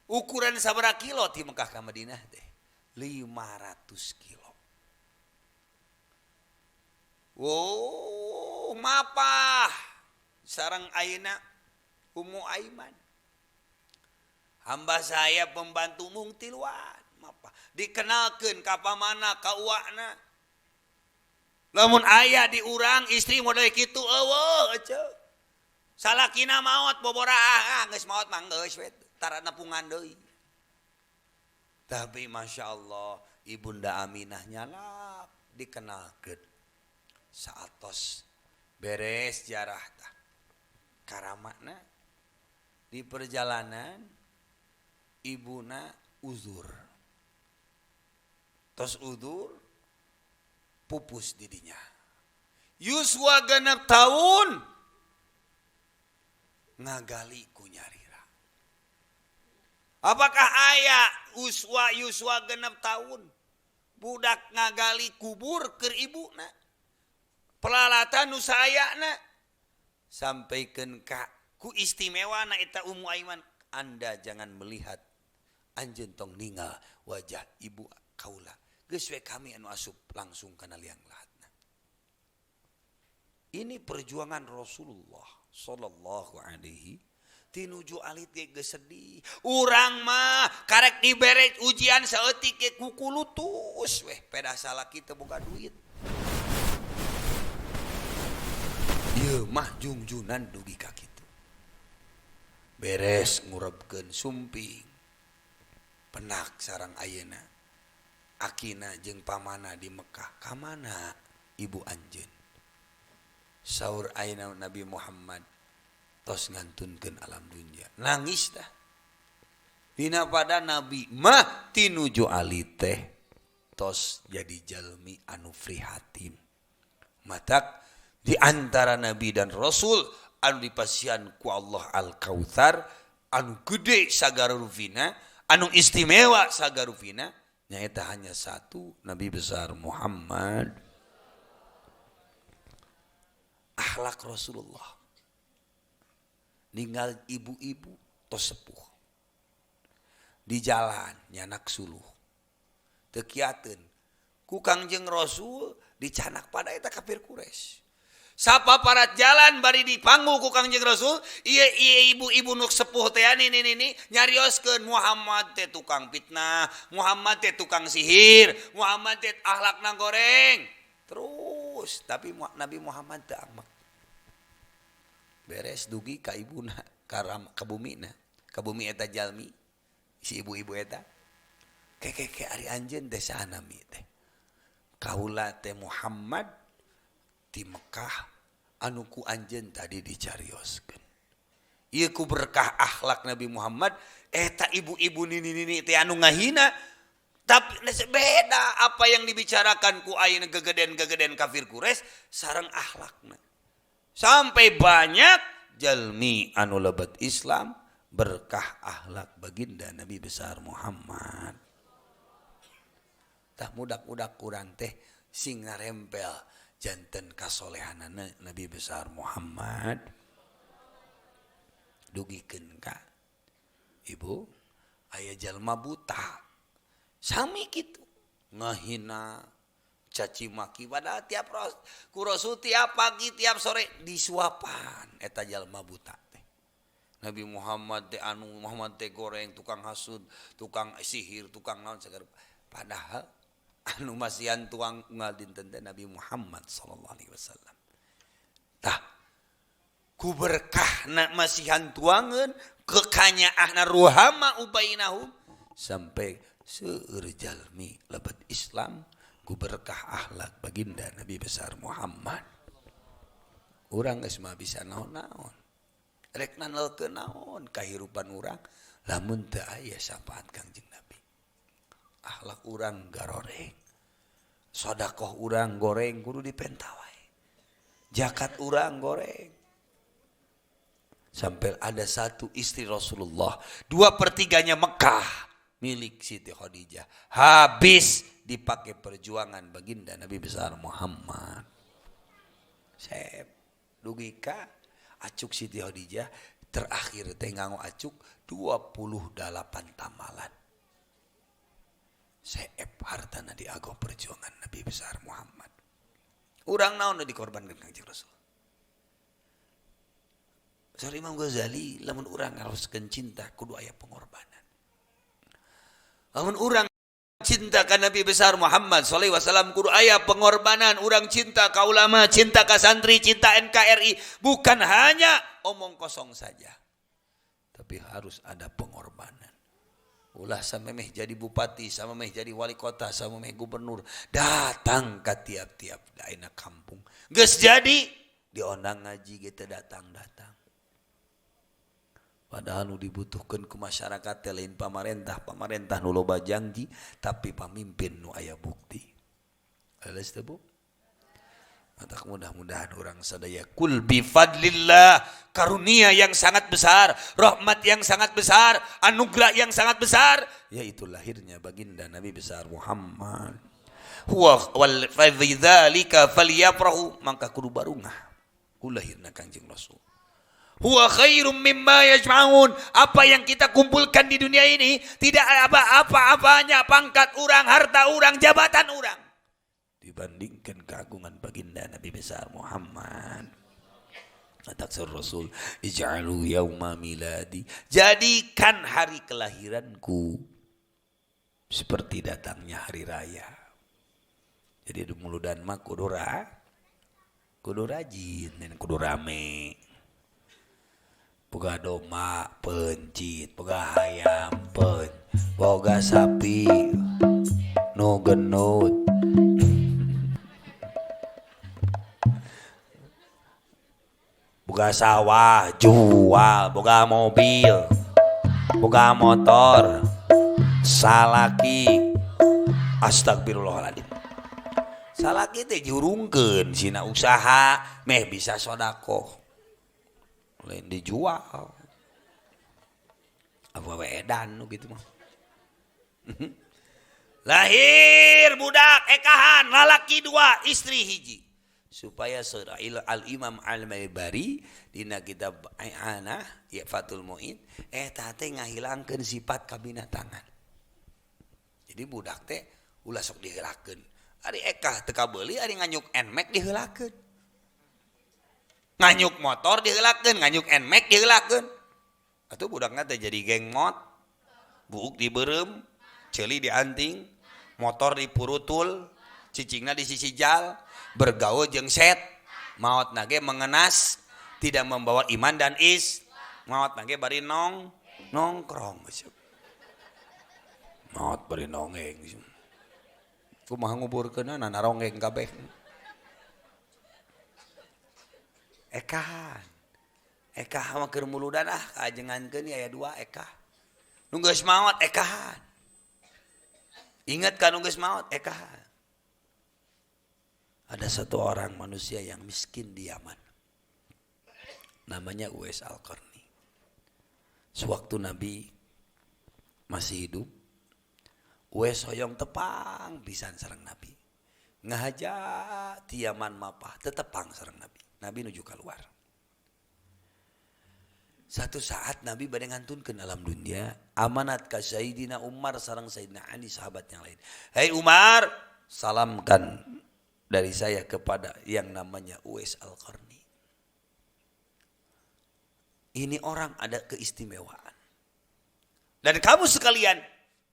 Ukuran sabaraha kilo ti Mekah ka Madinah teh? 500 kilo. Wow, mapah sareng ayeuna Ummu Aiman. Hamba saya pembantu mung tiluan, mapah. Dikenalkeun ka pamana ka uakna. Lamun aya di urang istri model kitu eueuh eceu. Salakina maot boboraah, geus maot mah geus we tara nepungan deui. Tapi Masya Allah Ibunda Aminah nyalak dikenalkeun. Saatos beres jarah tah. Karamakna di perjalanan ibuna uzur. Tos uzur pupus didinya. Yuswa 6 tahun ngagali ku nyarira. Apakah aya uswa yuswa 6 tahun budak ngagali kubur keur ibuna? Pelalatan nu saayana sampaikan ka Ku istimewa na eta Ummu Aiman, Anda jangan melihat anjeun tong ningal wajah ibu kaula. Geus we kami anu asup langsung kana liang lahatna. Ini perjuangan Rasulullah sallallahu alaihi tinuju alit ge geus sedih. Urang mah karek dibere ujian saeutik ge kukulutus weh pedah salaki teu boga duit. Ieu mah jungjunan dugi ka kitu. Beres ngurebkeun sumping. Penak sarang ayeuna. Akina jeung pamana di Mekah. Ka mana ibu anjeun? Saur ayeuna Nabi Muhammad tos ngantunkeun alam dunya. Nangis dah. Dina pada Nabi mah tinuju ali teh tos jadi jalmi anu prihatin. Matak di antara nabi dan rasul anu dipasihan ku Allah Al-Kautsar anu gede sagarufina, anu istimewa sagarufina nyaeta hanya satu, Nabi besar Muhammad. Akhlak Rasulullah. Ninggal ibu-ibu tos sepuh. Di jalan nyanak suluh. Teu kiateun. Ku Kangjeng Rasul dicanak pada eta kafir Quraisy. Sapa parat jalan bari dipanggu ku Kangjeng Rasul, ieu ieu ibu-ibu nu sepuh teh nini nyarioskeun Muhammad teh tukang fitnah, Muhammad teh tukang sihir, Muhammad teh akhlakna goreng. Terus tapi Nabi Muhammad teh amak. Beres dugi ka ibuna, ka bumina, ka bumi eta jalmi, si ibu-ibu eta. Keke ari anjeun teh saha nami teh. Kaula teh Muhammad di Mekah anu ku anjeun tadi dicarioskeun. Ieu ku berkah akhlak Nabi Muhammad eta ibu-ibu nini-nini teh anu ngahina. Tapi beda apa yang dibicarakan ku ayeuna gegeden-gegeden kafir Quraisy sareng akhlakna. Sampai banyak jalmi anu lebet Islam berkah akhlak baginda Nabi besar Muhammad. Tah mudak-mudak kurang teh sing narempel janten kasolehanana Nabi besar Muhammad. Dugikeun ka ibu aya jalma buta sami kitu ngahina caci maki padahal tiap ku Rasul tiap pagi tiap sore disuapan eta jalma buta teh. Nabi Muhammad teh anu Muhammad teh goreng tukang hasud, tukang sihir, tukang naon segala. Padahal anu masihan tuang unggal dinten teh Nabi Muhammad sallallahu alaihi wasallam. Tah ku berkahna masihan tuangeun kekanyaahna ruhama ubainahum sampai seueur jalmi lebet Islam ku berkah akhlak baginda Nabi besar Muhammad. Urang geus mah bisa naon-naon. Rek nanelkeun naon kahirupan urang lamun teu aya syafaat Kangjeng Nabi. Akhlak urang garoreng. Sedekah urang goreng kudu dipenta wae. Zakat urang goreng. Sampai ada satu istri Rasulullah, 2/3 Mekah milik Siti Khadijah. Habis dipakai perjuangan baginda Nabi besar Muhammad. Sep dugi ka acuk Siti Khadijah terakhir teh nganggo acuk 28 tamalan. Seep hartana diago perjuangan Nabi besar Muhammad. Urang naon nu dikorbankeun Kangjeng Rasul. Saur Imam Ghazali lamun urang ngaroskeun cinta kudu aya pengorbanan. Lamun urang cinta ka Nabi besar Muhammad sallallahu alaihi wasallam kudu aya pengorbanan. Urang cinta ka ulama, cinta ka santri, cinta NKRI, bukan hanya omong kosong saja. Tapi harus ada pengorbanan. Ulah samemeh jadi bupati, samemeh jadi wali kota, samemeh gubernur, datang ka tiap-tiap daerah kampung. Geus jadi diondang ngaji ge teu datang-datang. Padahal nu dibutuhkeun ku masyarakat teh lain pamarentah, pamarentah nu loba janji, tapi pamimpin nu aya bukti. Leres teu Bu? Maka mudah-mudahan orang sadaya kul bi fadlillah, karunia yang sangat besar, rahmat yang sangat besar, anugerah yang sangat besar, yaitu lahirnya baginda Nabi besar Muhammad. Huwa wal fadzalika falyafrahu, maka kudu barungah ku lahirna Kangjeng Rasul. Huwa khairum mimma yajma'un. Apa yang kita kumpulkan di dunia ini tidak apa-apa-apanya, pangkat orang, harta orang, jabatan orang, dibandingkan keagungan baginda Nabi besar Muhammad. Taksir Rasul, ij'alu yauma miladi, jadikan hari kelahiranku seperti datangnya hari raya. Jadi muludan mah kudu rajin dan kudu rame. Boga domba pencit, boga hayam boga sapi nu genut. Boga sawah jual, boga mobil, boga motor, salaki. Astagfirullahaladzim. Salaki teh jurungkeun sina usaha meh bisa sodakoh. Lain dijual apa edan gitu mah. Lahir budak ekahan lalaki dua istri hiji, supaya surah Al-Imam Al-Maibari dina kitab I'anah ya Fathul Mu'in eta teh ngahilangkeun sifat kabinatangan. Jadi budak teh ulah sok diheulakeun. Ari ekah teu kabeuli, ari nganyuk Nmax diheulakeun. Nganyuk motor diheulakeun, nganyuk Nmax diheulakeun. Atuh budakna teh jadi geng mot, buuk dibeureum, ceuli dianting, motor dipurutul, cicingna di sisi jal, bergaul jeung set, maot nage mengenas, tidak membawa iman dan is, maot nage bari nongkrong. Maot bari nongeng. Kumaha nguburkeunna naronggeng kabeh. Ekahan. Ekah mah keur muludan ah kaajengankeun aya dua ekah. Nu geus maot ekahan. Ingat kan nu geus maot ekahan. Ada satu orang manusia yang miskin di Yaman. Namanya Uwais Al-Qarni. Sewaktu Nabi masih hidup, Uwais hoyong tepang pisan sareng Nabi. Ngahaja ti Yaman mapah tetepang sareng Nabi. Nabi nuju keluar. Satu saat Nabi bade ngantunkeun alam dunia, amanat ka Sayyidina Umar sareng Sayyidina Ali sahabat yang lain. Hei Umar, salamkan dari saya kepada yang namanya Uwais Al-Qarni. Ini orang ada keistimewaan. Dan kamu sekalian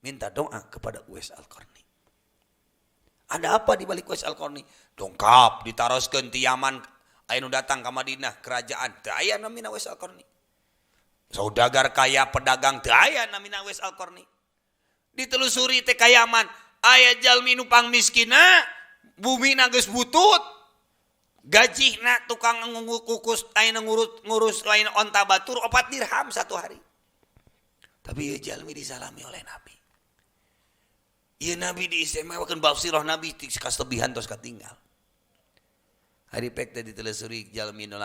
minta doa kepada Uwais Al-Qarni. Ada apa di balik Uwais Al-Qarni? Dongkap ditaroskeun ti Yaman aya nu datang ka Madinah kerajaan teu aya namina Uwais Al-Qarni. Saudagar kaya pedagang teu aya namina Uwais Al-Qarni. Ditelusuri teh ka Yaman aya jalmi nu pangmiskina, bumina geus butut, gajihna tukang ngukus aya ngurus lain onta batur 4 dirham satu hari. Tapi ieu jalmi disalami oleh Nabi. Ieu Nabi diistimewakeun basirah Nabi kaslebihan tos katinggal. Hari pek teh ditelusuri jalmi nu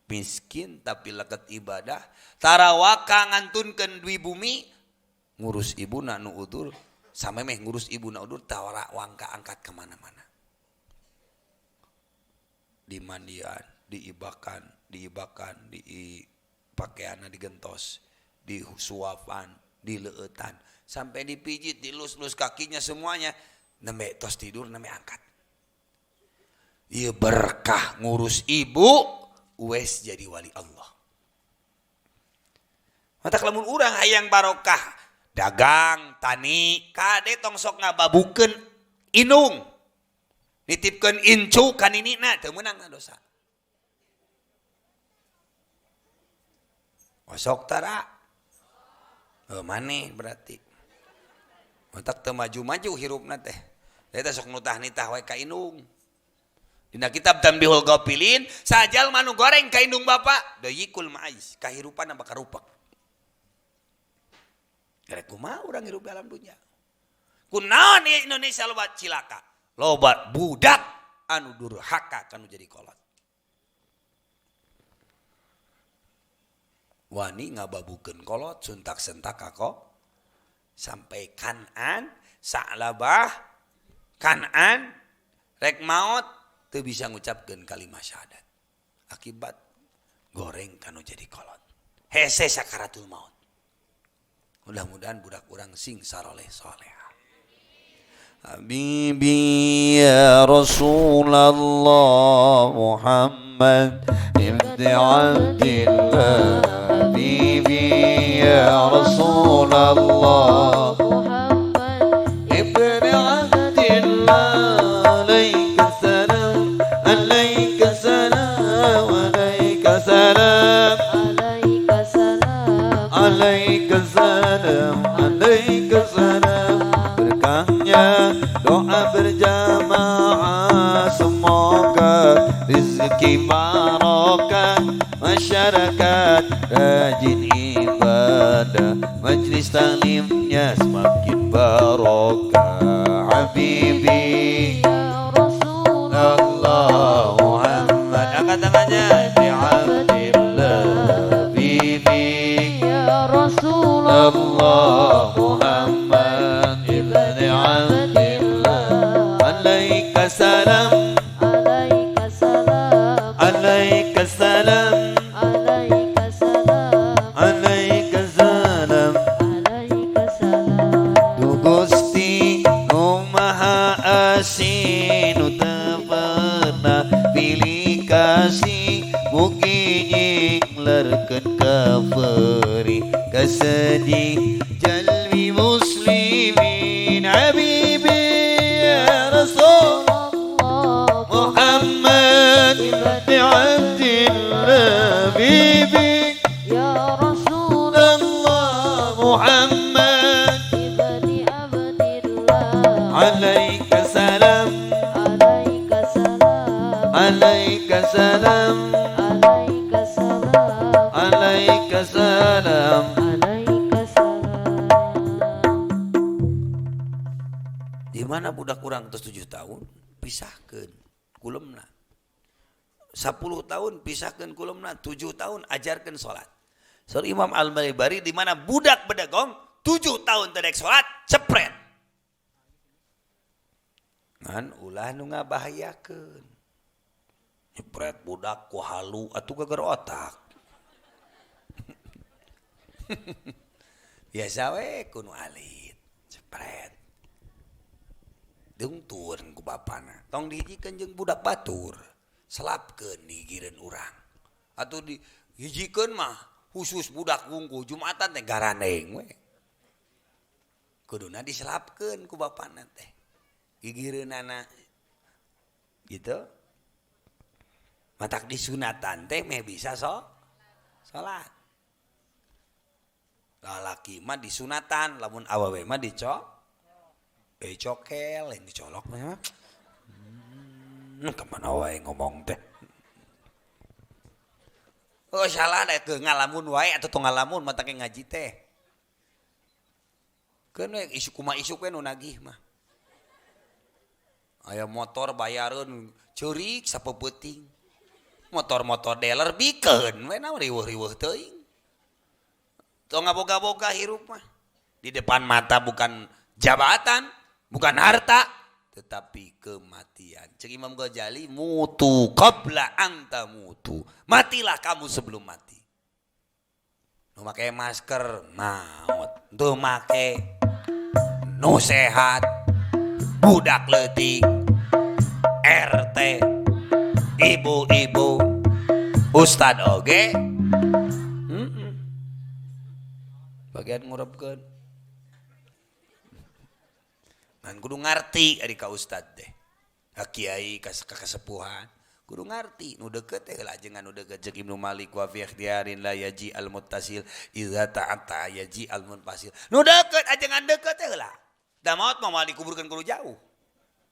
miskin tapi leket ibadah, tarawaka ngantunkeun dui bumi, ngurus ibuna nu udur, samemeh ngurus ibuna udur tawara wangka angkat kemana-mana. Dimandian, diibakan, dipakaianna digentos, disuapan, dileueutan, sampai dipijit, dilus-lus kakinya semuanya, nembe tos tidur nembe angkat. Ieu berkah ngurus ibu, Uwais jadi wali Allah. Matak lamun urang hayang barokah, dagang, tani, kade tong sok ngababukeun indung. Nitipkeun incu ka ninina teu meunang dosa. Osok tara. Heuh maneh berarti. Matak teu maju-maju hirupna teh. Eta sok nutah-nitah we ka indung. Dina kitab Tanbihul Ghafilin, sajal manu goreng ka indung bapa, dayikul ma'ais, kahirupan bakal rupak. Rek kumaha urang hirup dalam dunia. Kunaon ieu Indonesia loba cilaka, loba budak anu durhaka kanu jadi kolot. Wani ngababukeun kolot suntak-sentak kako sampai Kanan, Sa'labah, Kanan rek maot teu bisa ngucapkeun kalimat syahadat. Akibat Goreng kanu jadi kolot. Hese sakaratul maut. Mudah-mudahan budak urang sing saroleh soleha. Habibi ya Rasulullah Muhammad ibn Abdillah. Habibi ya Rasulullah Muhammad ibn Abdillah. Alaika salam, alaika salam, alaika salam, alaika salam, alaika salam, alaika salam. Berkahnya doa berjamaah, semoga rezeki barokah, masyarakat rajin ibadah, majlis taklimnya semakin barokah. Habibi ya Rasulullah Allah Muhammad, angkat tangannya. Ibni Abdillah, Habibi ya Rasulullah Allah Muhammad ibni Abdillah. Alaika salam, alaika salam, alaika salam, alaika salam, alaika salam, alaika salam. Du Gusti nu Maha Asih, nu teu pernah pilih kasih, mugi nyinglerkeun kaferi kasedih jalmi muslimin. Habibi ya Rasul Allah Muhammad ibn Abdillah. Habibi ya Rasulullah Allah Muhammad ibni Abdillah. Alaika salam, alaika salam, alaika salam, alaika salam, alaika salam, alaika salam. Di mana budak urang tos 7 tahun pisahkeun kulemna. 10 tahun pisahkeun kulemna, 7 tahun ajarkeun salat. Saur Imam Al-Malibari di mana budak bedegong 7 tahun teu daek salat, cepret. Ngan ulah nu ngabahayakeun. Nyepret budak ku halu atuh geger otak. Biasa we ku nu alit, cepret. Dungtun ku bapana. Tong dihijikeun jeung budak batur. Selapkeun digigireun urang. Atuh dihijikeun mah khusus budak wungkul Jumatan teh garandeng we. Kuduna diselapkeun ku bapana teh. Gigireunana gitu. Matak disunatan teh meh bisa salat. Lalaki mah disunatan, lamun awewe mah dicokel, yang dicolok mah. Kemana wae ngomong teh. Oh salah deh ke ngalamun wae atau tong ngalamun mah teh ngaji teh. Keun we isuk kumaha isuk we nu nagih mah. Aya motor bayareun ceurik sapeupeting. Motor-motor dealer bikeun we naon riweuh-riweuh teuing. Tong ngaboga-boga hirup mah. Di depan mata bukan jabatan, bukan harta, tetapi kematian. Cek Imam Ghazali, mutu qabla anta mutu. Matilah kamu sebelum mati. Nu make masker maut, teu make nu sehat, budak leutik, RT, ibu-ibu, ustad oge. Bagian ngurepkeun. Ngan kudu ngarti ari ka ustad teh. Ka kiai ka kasepuhan kudu ngarti nu deukeut teh heula ajengan nu deukeut. Ceuk Ibnu Malik wa fi ikhtiyarin la yaji al muttasil idza ta'atta yaji al munfasil. Nu deukeut ajengan deukeut teh heula. Da maot mah moal dikuburkeun kudu jauh.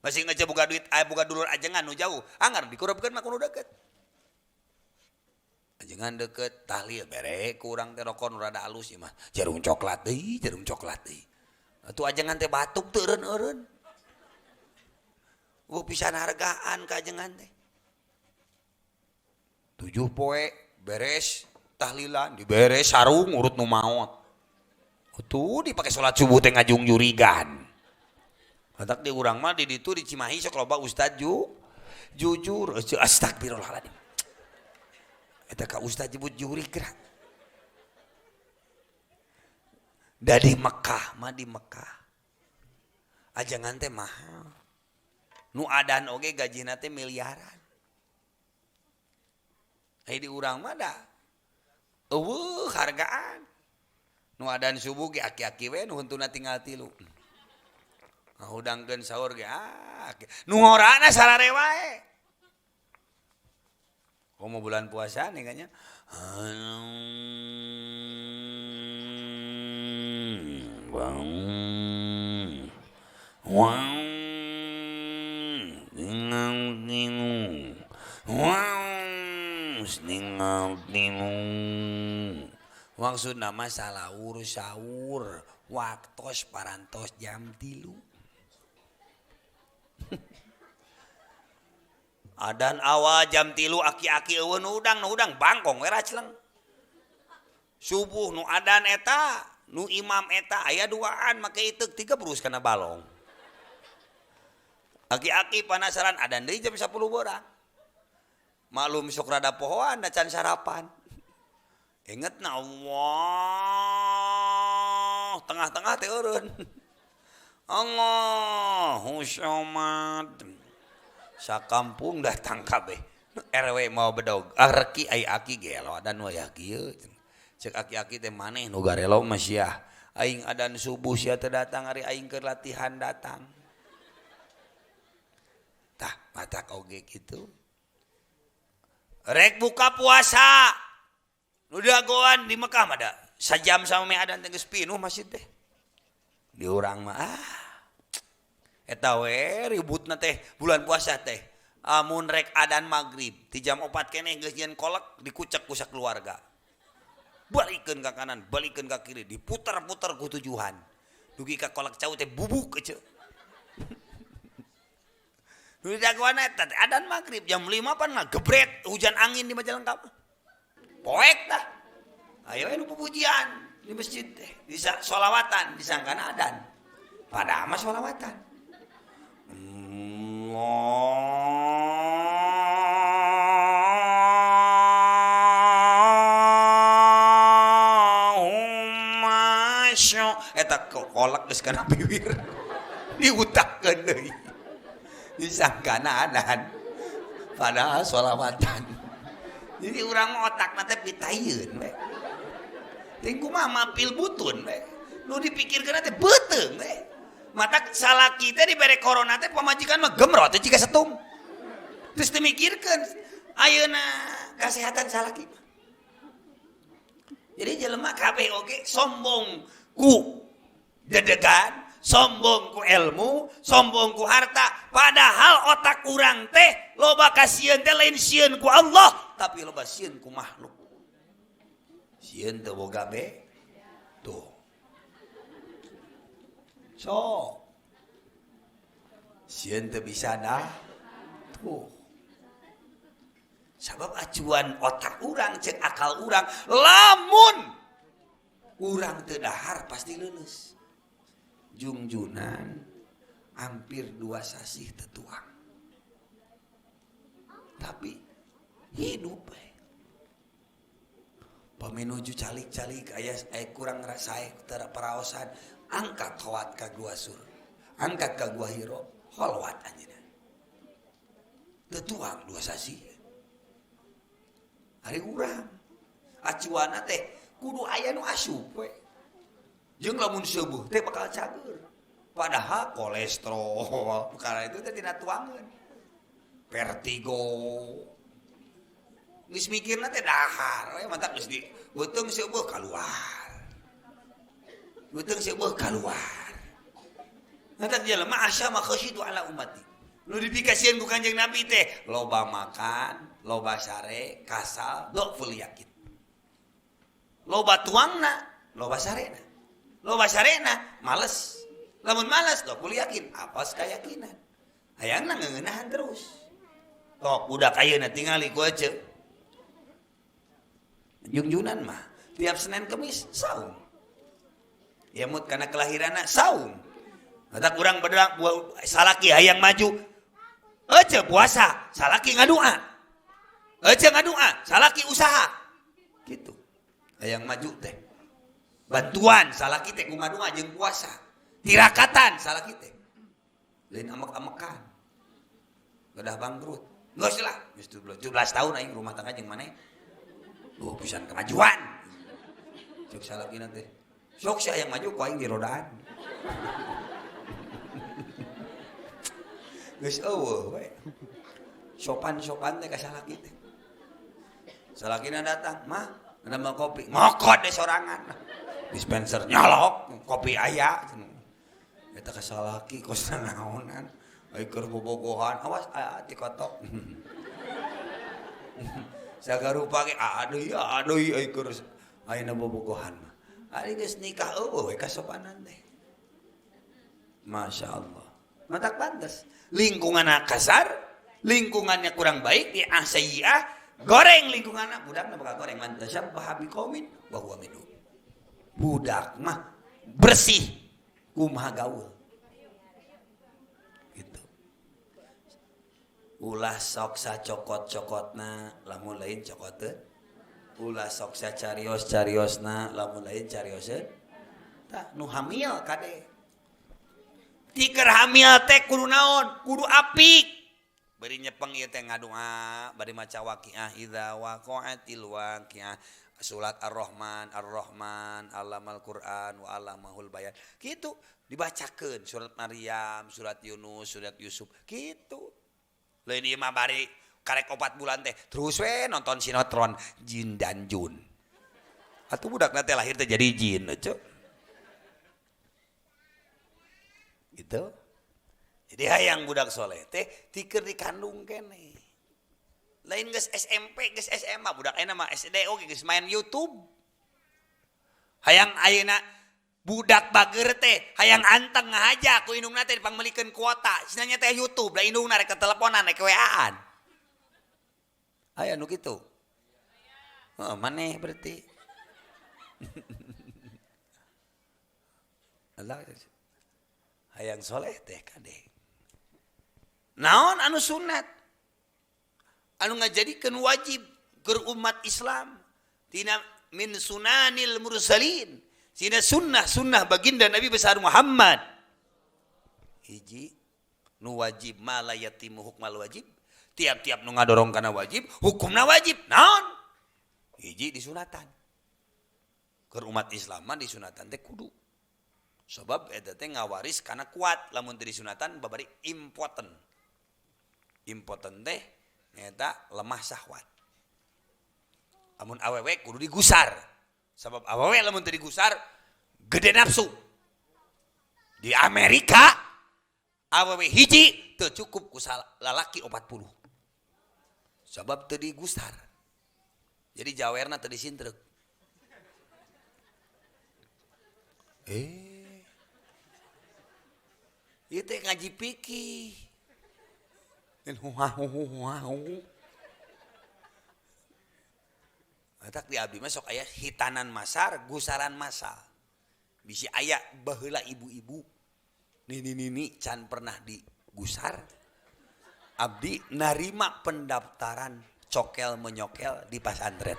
Masih ngece boga duit aya boga dulur ajengan nu jauh, anggar dikurepkeun mah kudu deukeut. Ajengan deukeut tahlil bere ku urang teh rokon rada alus ieu mah. Jarum coklat deui, jarum coklat deui. Atuh ajengan teh batuk teu eureun-eureun. Eueuh pisan hargaan ka ajengan teh. 7 poe beres tahlilan, diberes sarung urut nu maot. Atuh dipake salat subuh teh ngajung-jurigan. Matak di urang mah di ditu di Cimahi sok loba ustad jujur, astagfirullahaladzim. Eta ka ustaz jebut jurik gerak. Da di Mekah mah di Mekah. Ajangan teh mahal. Nu adan oge gajina teh miliaran. Ai di urang mah da eueuh hargaan. Nu adan subuh ge aki-aki we nu huntuna tinggal tilu. Ngahudangkeun sahur ge ah nu ngorana sarare wae. Komo bulan puasa nih kayaknya. Maksud nama salaur sahur waktos parantos jam 3. Adan awal jam 3 aki-aki eueun nu udang bangkong we racleng. Subuh nu adan eta, nu imam eta aya duaan make iteuk 3 brus kana balong. Aki-aki panasaran adan deui jam 10 borang. Maklum sok rada pohoan da can sarapan. Inget na Allah tengah-tengah teh eureun. Allahu somad. Sakampung datang kabeh. RW mau bedog. Ah reki ai aki gelo adan wayah kieu. Cek aki-aki teh maneh nu garelo mah sia. Aing adan subuh sia teu datang ari aing keur latihan datang. Tah matak oge kitu. Rek buka puasa. Nu dagoan di Mekah mah da sajam sama me adan teh geus pinuh masjid teh. Di urang mah ah eta we ributna teh bulan puasa teh. Amun rek adan magrib ti jam 4 keneh geus nyieun kolek dikucek ku sakeluarga. Balikeun ka kanan, balikeun ka kiri, diputer-puter ku tujuhan. Dugi ka kolek cau teh bubuk ece. Nu dagoan eta teh adan magrib jam 5 pan ngagebret hujan angin di Majalengka. Poek tah. Ayo we nu pupujian di masjid teh, di sholawatan disangkana adan. Padahal mah sholawatan. Allahumma syo eta kolak geus kana bibir diutakkeun deui disangkana adan padahal sholawatan. Jadi urang mah otakna teh pitayeun we. Teh kumaha mapil butun we. Nu dipikirkeun teh beuteung we. Mata salaki teh dibere corona teh pamajikan mah gemrot teh jiga setum. Terus dimikirkeun ayeuna kasehatan salaki mah. Jadi jelema kabeh oge sombong ku dedegan, sombong ku ilmu, sombong ku harta, padahal otak urang teh loba kasieun teh lain sieun ku Allah, tapi loba sieun ku makhluk. Sieun teu boga be tuh. So, sieun teu bisa dah tuh. Sabab acuan otak urang cek akal urang, lamun urang teu dahar pasti leuleus. Jungjunan hampir 2 sasih tetuang. Tapi hidup we. Paminuju calik-calik aya kurang rasae teu paraosan, angkat khawat ka gua sur, angkat ka gua hiro, kholwat anjeunna. Teu tuang 2 sasih. Ari urang acuanna teh kudu aya nu asup we. Jeung lamun seubuh teh bakal cager. Padahal kolesterol perkara itu teh tina tuangeun. Vertigo. Geus mikirna teh dahar we mantak geus di beuteung seubuh kaluar. Beuteung seubuh kaluar. Mantak jelema asa mah khasyitu ala ummati. Nu dipikasieun ku Kanjeng Nabi teh loba makan, loba sare, kasal, dhaful yakin. Loba tuangna, loba sarena. Loba sarena, males. Lamun males, dhaful yakin, apas kayakinan. Hayangna ngeunahan terus. Tok budak ayeuna tingali ku ece. Jungjunan mah tiap Senin Kemis saum. Ya mut kana kelahiranna saum. Mata kurang berdoa salaki hayang maju. Ece puasa, salaki ngadua. Ece ngadua, salaki usaha. Gitu. Hayang maju teh. Bantuan salaki teh ku ngadua jeung puasa. Tirakatan salaki teh. Lain amek-amekan. Udah bangkrut. Geus lah, geus 17 tahun aing rumah tangga jeung maneh. Duh pisan kemajuan. Cek salakina teh. Sok sia yang maju ku aing dirodaan. Geus eueuh we. Sopan-sopan teh ka salaki teh. Salakina datang, "Mah, ada kopi." Ngokot deh sorangan. Dispenser nyolok, kopi aya. Eta ka salaki kos naonan. Ai keur bobogohan, awas aya tikotok. Sagarupa ge aduh aduh ai keur ayeuna bobogohan mah. Ari geus nikah eueuh we kasopanan teh. Masya Allah. Matak pantes. Lingkunganna kasar, lingkungannya kurang baik, di asayyi'ah, goreng lingkunganna, budakna bakal goreng. Man tashabbaha biqaumin wa huwa minhum. Budak mah bersih kumaha gaul. Gitu. Ulah sok sacokot-cokotna lamun lain cokoteun. Ulah sok sacarios-cariosna lamun lain carioseun. Tah nu hamil kade. Tiker hamil teh kudu naon? Kudu apik. Bari nyepeng ieu teh ngadua, bari maca waqiah idza waqa'atil waqiah. Surat Ar-Rahman, Ar-Rahman, Allamal Quran wa 'allamahul bayan. Kitu dibacakeun surat Maryam, surat Yunus, surat Yusuf. Kitu. Lain ieu mah bari karek 4 bulan teh terus we nonton sinetron Jin dan Jun. Atuh budakna teh lahir teh jadi jin cenah. Gitu. Jadi hayang budak soleh teh tiker dikandung keneh. Lain geus SMP, geus SMA, budak ayeuna mah SD oge geus main YouTube. Hayang ayeuna budak bager teh hayang anteng ngahaja ku indungna teh dipangmeulikeun kuota. Cenah nya teh YouTube, da indungna rek teleponan rek WA-an. Aya nu kitu. Heeh, maneh berarti. Allah hayang soleh teh kade. Naon anu sunat? Anu ngajadikeun wajib keur umat Islam tina min sunanil mursalin, tina sunnah-sunnah baginda Nabi besar Muhammad. Hiji nu wajib ma la yatimu hukmal wajib, tiap-tiap nu ngadorong kana wajib, hukumna wajib. Naon? Hiji disunatan. Keur umat Islam mah disunatan teh kudu. Sebab eta teh ngawaris kana kuat, lamun teu disunatan babari impoten. Impoten teh eta lemah syahwat. Lamun awewe kudu digusar. Sebab awewe lamun teu digusar gede nafsu. Di Amerika awewe hiji teu cukup ku lalaki 40. Sebab teu digusar. Jadi jawerna teu disintreuk. Ieu teh ngaji fikih. Matak di abdi mah sok aya hitanan masar, gusaran masal. Bisi aya baheula ibu-ibu nini-nini can pernah digusar. Abdi narima pendaftaran cokel menyokel di pasantren.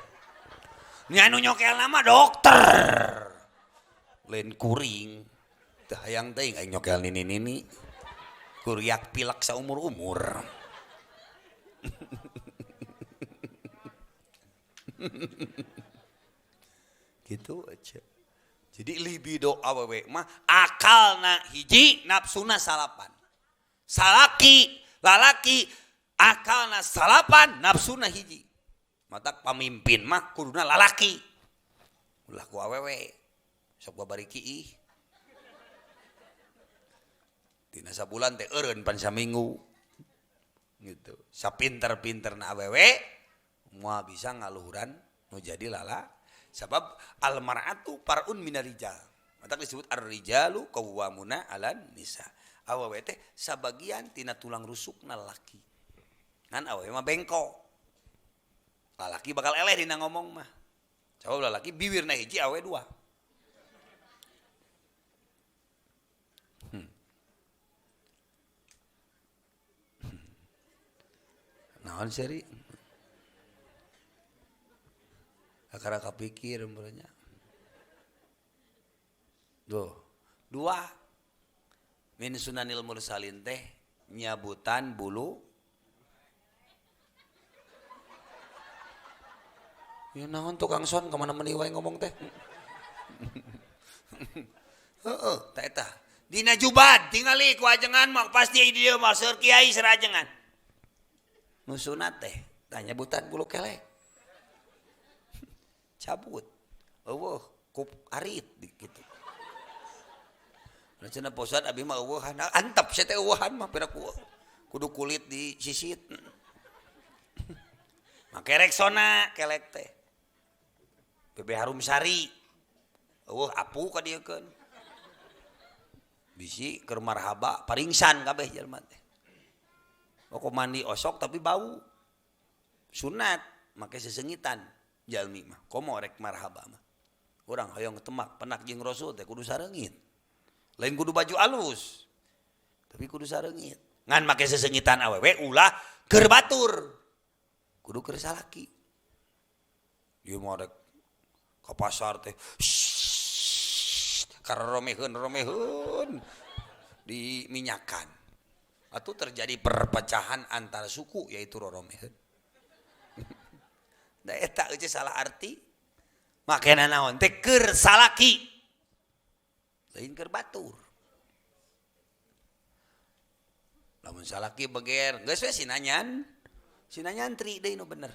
Ni anu nyokel nama dokter. Lain kuring. Teu hayang teuing aing nyokel nini-nini. Kuriak pilek saumur-umur. Gitu aja. Jadi libido awewe mah akalna hiji, nafsuna salapan. Salaki, lalaki akalna salapan, nafsuna hiji. Matak pamimpin mah kuduna lalaki. Ulah ku awewe. Sok babari kiih. Tina sabulan teh eureun pan saminggu. Gitu. Sapinter-pinterna awewe moal bisa ngaluhuran nu jadi lala. Sebab almar'atu par'un minarijal. Matak disebut ar-rijalu qawwamuna 'alan nisa. Awewe teh sabagian tina tulang rusukna lalaki. Ngan awewe mah bengkok. Lalaki bakal eleh dina ngomong mah. Coba lalaki biwirna hiji awewe dua. Naon seri? Kakara kapikir umurnya. Duh, dua min sunanil mursalin teh nyabutan bulu. Ya naon tukang son kemana meni wae ngomong teh. Heeh, ta eta. Dina jubad tingali ku ajengan mah pasti di dieu mah seur kiai serajengan. Nu sunat teh tah nyabutan bulu kelek. Cabut. Eueuh kup arit gitu. Cenah posat abi mah eueuhan, antep sia teh eueuhan mah pira kudu kulit disisit. Make Rexona kelek teh. Bebe harum sari. Eueuh apu ka dieu keun. Bisi keur marhaba paringsan kabeh jelema teh. Pokok mandi osok tapi bau. Sunat make sesengitan jalmi mah. Komo rek marhaba mah. Urang hoyong temak penak jeung Rasul teh kudu sareungit. Lain kudu baju alus. Tapi kudu sareungit. Ngan make sesengitan awewe ulah keur batur. Kudu keur salaki. Ieu mah rek ka pasar teh karoromeheun-romeheun diminyakan. Atau terjadi perpecahan antar suku yaitu roromeheun. Da eta eueuh salah arti. Makena naon teh keur salaki. Lain keur batur. Lamun salaki beger, geus we sinanyan. Sinanyantri deui nu bener.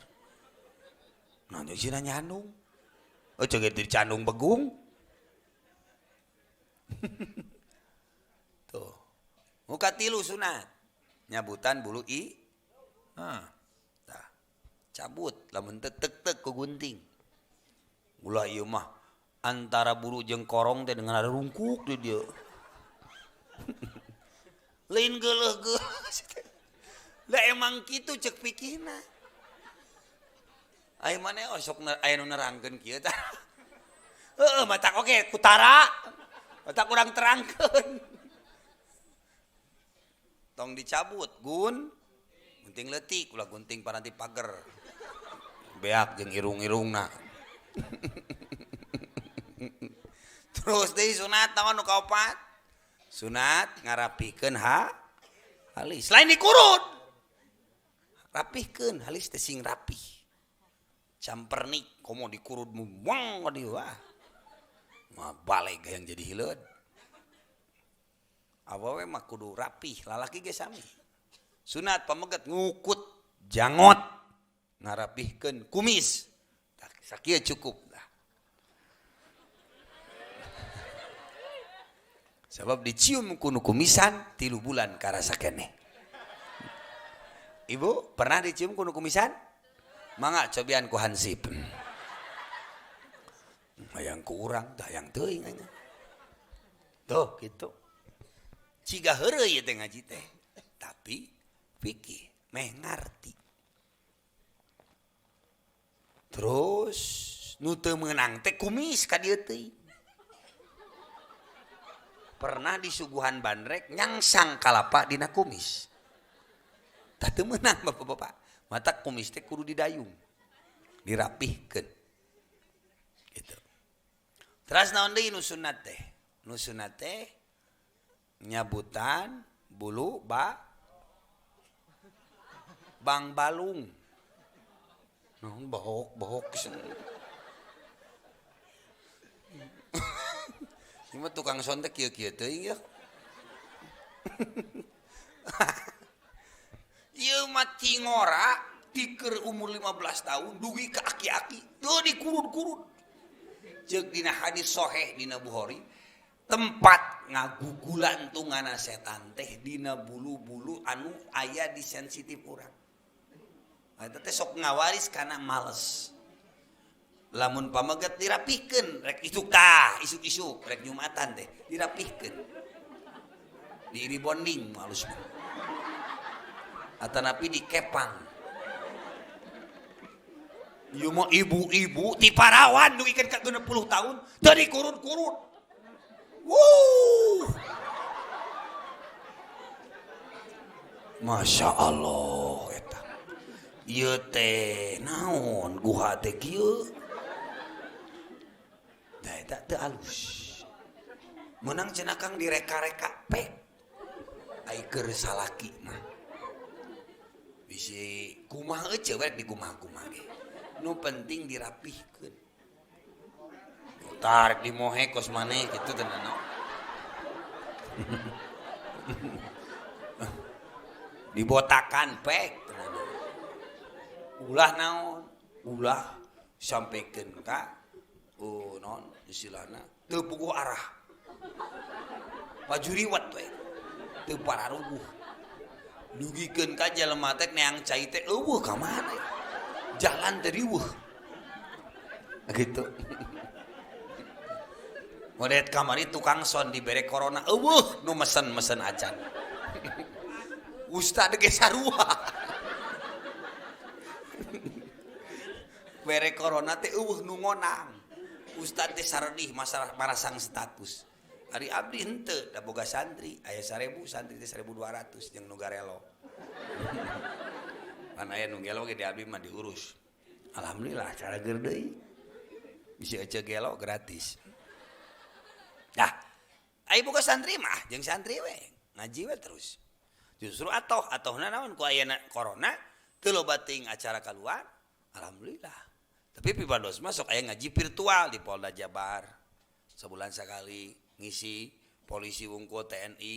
Nah, jeung sinanyandung. Oh, ceuk di candung begung. Tuh. Muka tilu sunat. Nyabutan bulu i. Hah. Tah. Cabut lamun teu tek-tek ku gunting. Ulah ieu mah antara bulu jeung korong teh dengan ada rungkuk di dieu. Lain geuleuh-geuleuh. Lah emang kitu cek pikirna. Aya maneh osok aya nu nerangkeun kieu tah. Heeh, matak oge kutara. Matak urang terangkeun. Tong dicabut gun. Gunting leutik ulah gunting paranti pager. Beak jeung irung-irungna. Terus deui sunat naon nu kaopat? Sunat ngarapikeun halis. Lain dikurut. Rapihkeun halis teh sing rapih. Campernik komo dikurut muang ka dieu ah. Mah baleg hayang jadi hileud. Awewe mah kudu rapih, lalaki ge sami. Sunat pameget ngukut jangot ngarapihkeun kumis. Tah sakieu cukup lah. Sebab dicium ku nu kumisan 3 bulan karasa keneh. Ibu pernah dicium ku nu kumisan? Mangga cobian ku hansip. Hayang ku urang tah hayang teuing anya. Tuh kitu. Ciga heureuy ieu teh ngaji teh. Tapi fikih meh ngarti. Terus nu teu meunang teh kumis ka dieu teuing. Pernah disuguhan bandrek nyangsang kalapa dina kumis. Tah teu meunang bapak-bapak. Mata kumis teh kudu didayung. Dirapihkeun. Gitu. Teras naon deui nu sunat teh? Nu sunat teh nyabutan bulu ba bang balung. Naon bohok-bohok. Ieu mah tukang son teh kieu-kieu teuing ya. Ieu mah cingora tiker umur 15 tahun dugi ka aki-aki teu dikurut-kurut. Ceuk dina hadis sahih dina Bukhari, tempat ngagugulan tungana setan teh dina bulu-bulu anu aya di sensitif urang. Eta teh sok ngawaris kana males. Lamun pameget dirapihkeun rek isuk tah, isuk-isuk rek Jumatan teh dirapihkeun. Di rebonding halus mah. Atanapi dikepang. Ieu mah ibu-ibu ti parawan dugi ka 60 tahun teu dikurut-kurut. Wuh. Masya Allah eta. Ieu teh naon guha teh kieu. teu alus. Menang cenah Kang direka-reka pek. Ai keur salaki mah. Bisi kumaha euceu we di kumaha-kumaha ge. Nu penting dirapihkeun. Tarik di mohe kos maneh kitu teh naon. Dibotakan pek teh naon. Ulah naon, ulah sampaikan ka naon istilahna teu puguh arah. Pajuriwat we teu pararuguh. Dugikeun ka jelema teh neang cai teh eueuh ka mana? Jalan teh riweuh. Gitu. Modet kamari tukang son dibere corona eueuh nu mesen-mesen acan. Ustad ge sarua. Bere corona teh eueuh nu ngonang. Ustad teh saredih masalah marasang status. Ari abdi henteu da boga santri, aya 1000 santri teh 1200 jeung nu garelo. Pan aya nu gelo ge di abdi mah diurus. Alhamdulillah cara geur deui. Bisi ece gelo gratis. Dah, ai boga santri mah jeung santri we, ngaji we terus. Justru atoh, atohna naon ku ayana corona teu loba teuing acara kaluar, alhamdulillah. Tapi pipados mah sok aya ngaji virtual di Polda Jabar. Sebulan sekali ngisi polisi wungkul TNI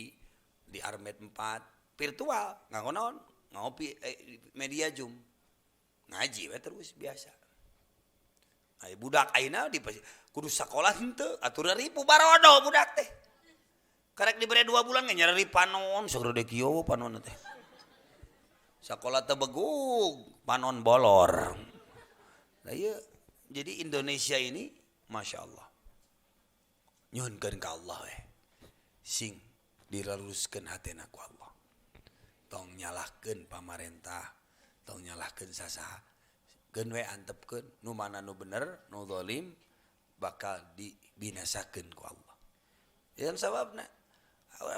di Armet 4 virtual, nganggo naon? Ngopi media Zoom. Ngaji we terus biasa. Ai budak ayeuna di kudu sakola henteu atuh ribu barodo budak teh. Karek dibere 2 bulan ge nyareri panon sagede kieu panon teh. Sakola teh begug, panon bolor. Lah ieu jadi Indonesia ini Masya Allah. Nyuhunkeun ka Allah we. Sing diraruskeun hatena ku Allah. Tong nyalahkeun pamarentah, tong nyalahkeun sasaha. Keun we antepkeun nu mana nu bener, nu zalim bakal dibinasakeun ku Allah. Yang sababna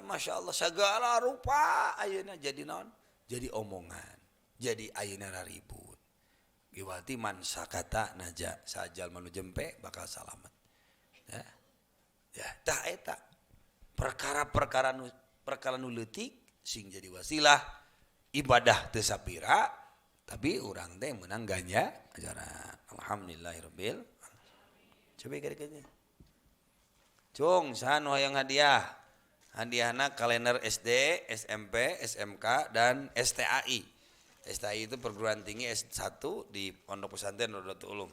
Masya Allah segala rupa ayeuna jadi naon? Jadi omongan, jadi ayeuna ribut. Giwati man sakata naja sajal manu jempe bakal salamet. Ya. Ya, tah eta perkara-perkara nu perkara nu leutik sing jadi wasilah ibadah teu sapira tapi urang teh meunang ganja ajaran. Alhamdulillahirabbil. Coba kira-kira. Cung saha nu hayang hadiah? Hadiahna kalender SD, SMP, SMK dan STAI. STAI itu perguruan tinggi S1 di Pondok Pesantren Roudlotul Ulum.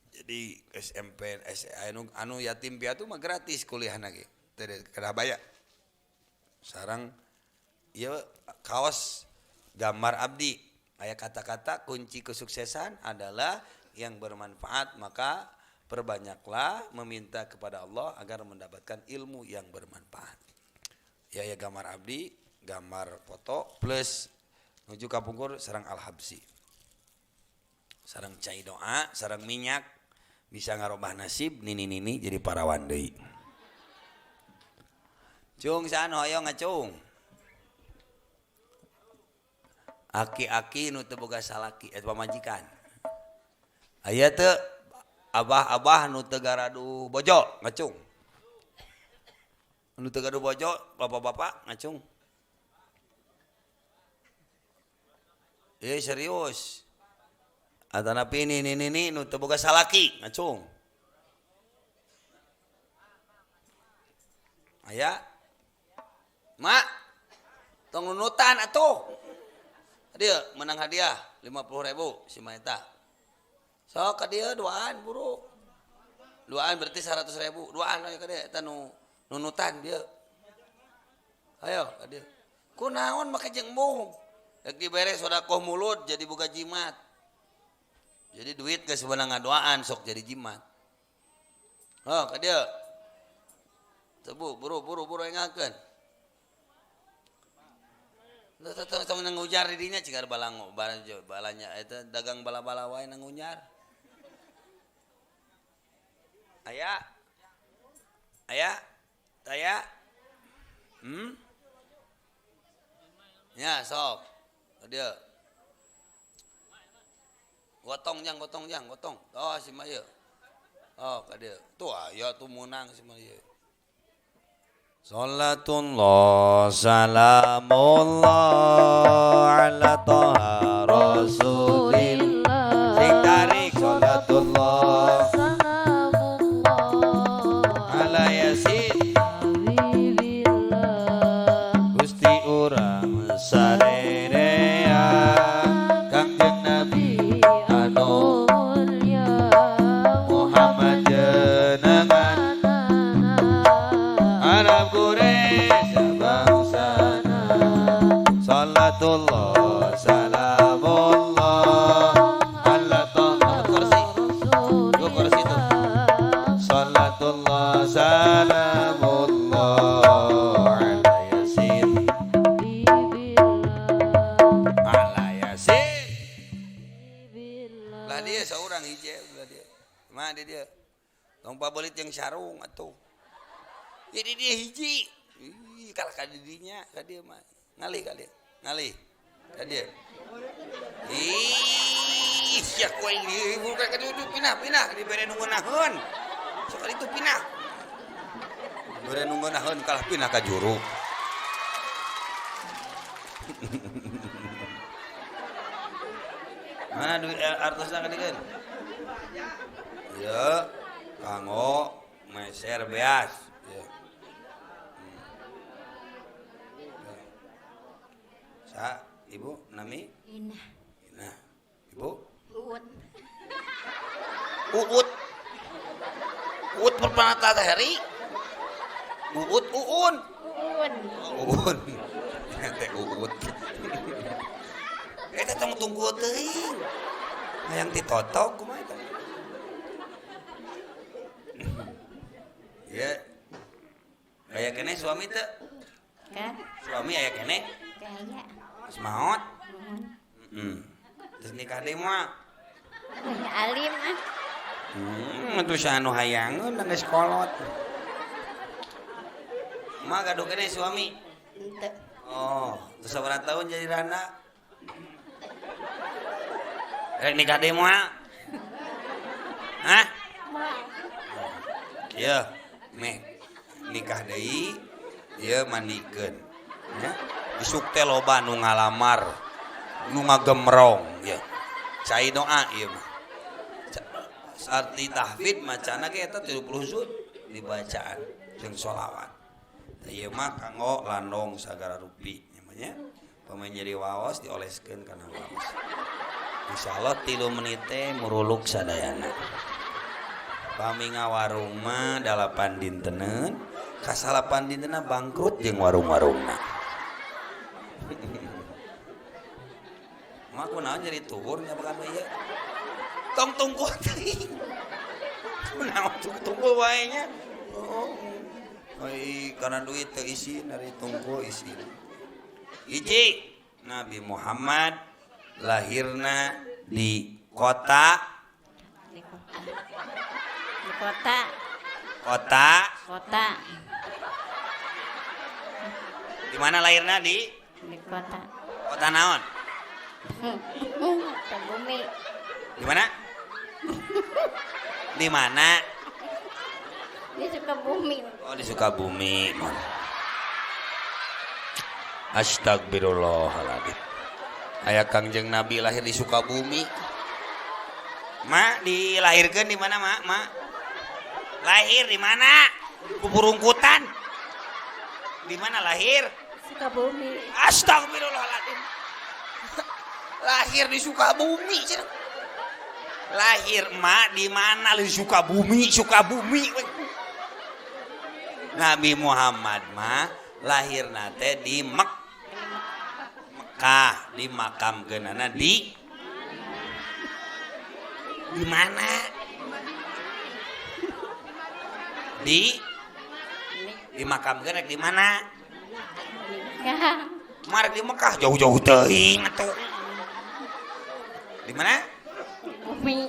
Jadi SMP, STAI anu yatim piatu mah gratis kuliahna ge. Teu kedah bayar. Sarang ieu kaos gambar abdi. Aya kata-kata kunci kesuksesan adalah yang bermanfaat, maka perbanyaklah meminta kepada Allah agar mendapatkan ilmu yang bermanfaat. Ya ya gambar abdi, gambar foto plus nuju kapungkur sarang Al-Habsi. Sarang cai doa, sarang minyak bisa ngarobah nasib nini-nini jadi parawan deui. Cung saha nu hoyong ngacung? Aki-aki nu teu boga salaki eta pamajikan. Aya teu abah-abah nu teu garadu bojo ngacung. Nu teu gaduh bojo bapak-bapak ngacung. Serius. Atanapi nini-nini nu teu boga salaki ngacung. Aya Mak tong nunutan atuh. Dia menang hadiah 50.000 si Maeta. Sok ka dieu duaan buru. Duaan berarti 100.000. Duaan ayo ka dieu eta nu nunutan dieu. Ayo ka dieu. Kunaon make jeung embung? Rek dibere sedekah mulut jadi boga jimat. Jadi duit geus meunang ngadoaan sok jadi jimat. Oh ka dieu. Tebu buru buru buru engakeun. Tong nang ngujar di dinya cigar balango balanya eta dagang bala-bala wae nang ngujar. Aya. Aya. Taya. Ya sok. Dia. Gotong jang, gotong jang, gotong. Oh si mah ieu. Oh, ka dieu. Tuh aya tuh meunang si mah ieu. Salatullah salamullah ala Toha Rasulillah. Sing tarik salatullah salamullah ala Yasin habibillah. Gusti urang sarerea Kangjeng Nabi anu mulya Muhammad jenengan Arab Quraisy bangsana. Salatullah salamullah ala Toha. Kursi dua kursi itu. Salatullah salamullah ala Yasin ala Yasin. Lah dia seorang hiji lah dia. Mana dia? Tong pabelit jeung sarung atuh. Jadi dia hiji. Ih, kalah ka didinya ka dieu mah. Ngalih ka dia. Ngalih ka dia. Ih, sia ku aing dihibur ka dieu pindah pindah dibere nu ngeunaheun. Sok itu pindah. Bere nu ngeunaheun kalah pindah ka juru. Mana duit artosna ka dieu? Ya, kanggo meser beas. Ya. Sa, ibu nami? Inah. Inah. Ibu? Uut. Uut. Uut perpanata Heri. Uut uun. Uun. Uun. Teh uut. Eta tong tunggu teuing. Hayang ditotok kumaha eta? Ya. Aya keneh suami teu? Kan? Suami aya keneh? Kaya. Geus maot? Heeh. Terus nikah deui moal? Alim ah. Atuh anu hayangeun da geus kolot. Mah gaduh keneh suami? Henteu. Oh, terus sabaraha tahun jadi randa? Rek nikah deui moal? Hah? Moal. Ieu, meh nikah deui, ieu mandikeun. Nya, isuk teh loba nu ngalamar, nu ngagemrong ieu. Cai doa ieu mah. Arti tahfidz macana ge eta 70 juz dibacaan jeung sholawat. Ieu mah kanggo landong sagala rupi nya. Pemain jadi waos dioleskeun kana waos. Insyaallah 3 menit teh muruluk sadayana. Pami ngawarung mah 8 dinteneun, ka 8 dintenna bangkrut jeung warung-warungna. Mah kunaon jadi tuhur nya bakan ieu. Tong tungku teuing. Kunaon tungku wae nya. Oh. Ai kana duit teu isin dari tungku isin. Hiji, Nabi Muhammad lahirna di kota Di kota. Di kota. Kota. Kota. Di mana lahirna di? Di kota. Kota naon? Kota bumi. Di mana? Di mana? Di Sukabumi. Oh, di Sukabumi. Astagfirullahaladzim. Aya Kangjeng Nabi lahir di Sukabumi. Ma, dilahirkan di mana, Ma? Ma? Lahir di mana? Kupurungkutan. Di mana lahir? Sukabumi. Astagfirullahaladzim. Lahir di Sukabumi. Lahir ma di mana? Di Sukabumi, Sukabumi. Nabi Muhammad mah lahir nate di Mekah, di makamkeunana di mana? Di dimakamkeun rek di mana? Marek di Mekah jauh-jauh teuing atuh. Di mana? Bumi.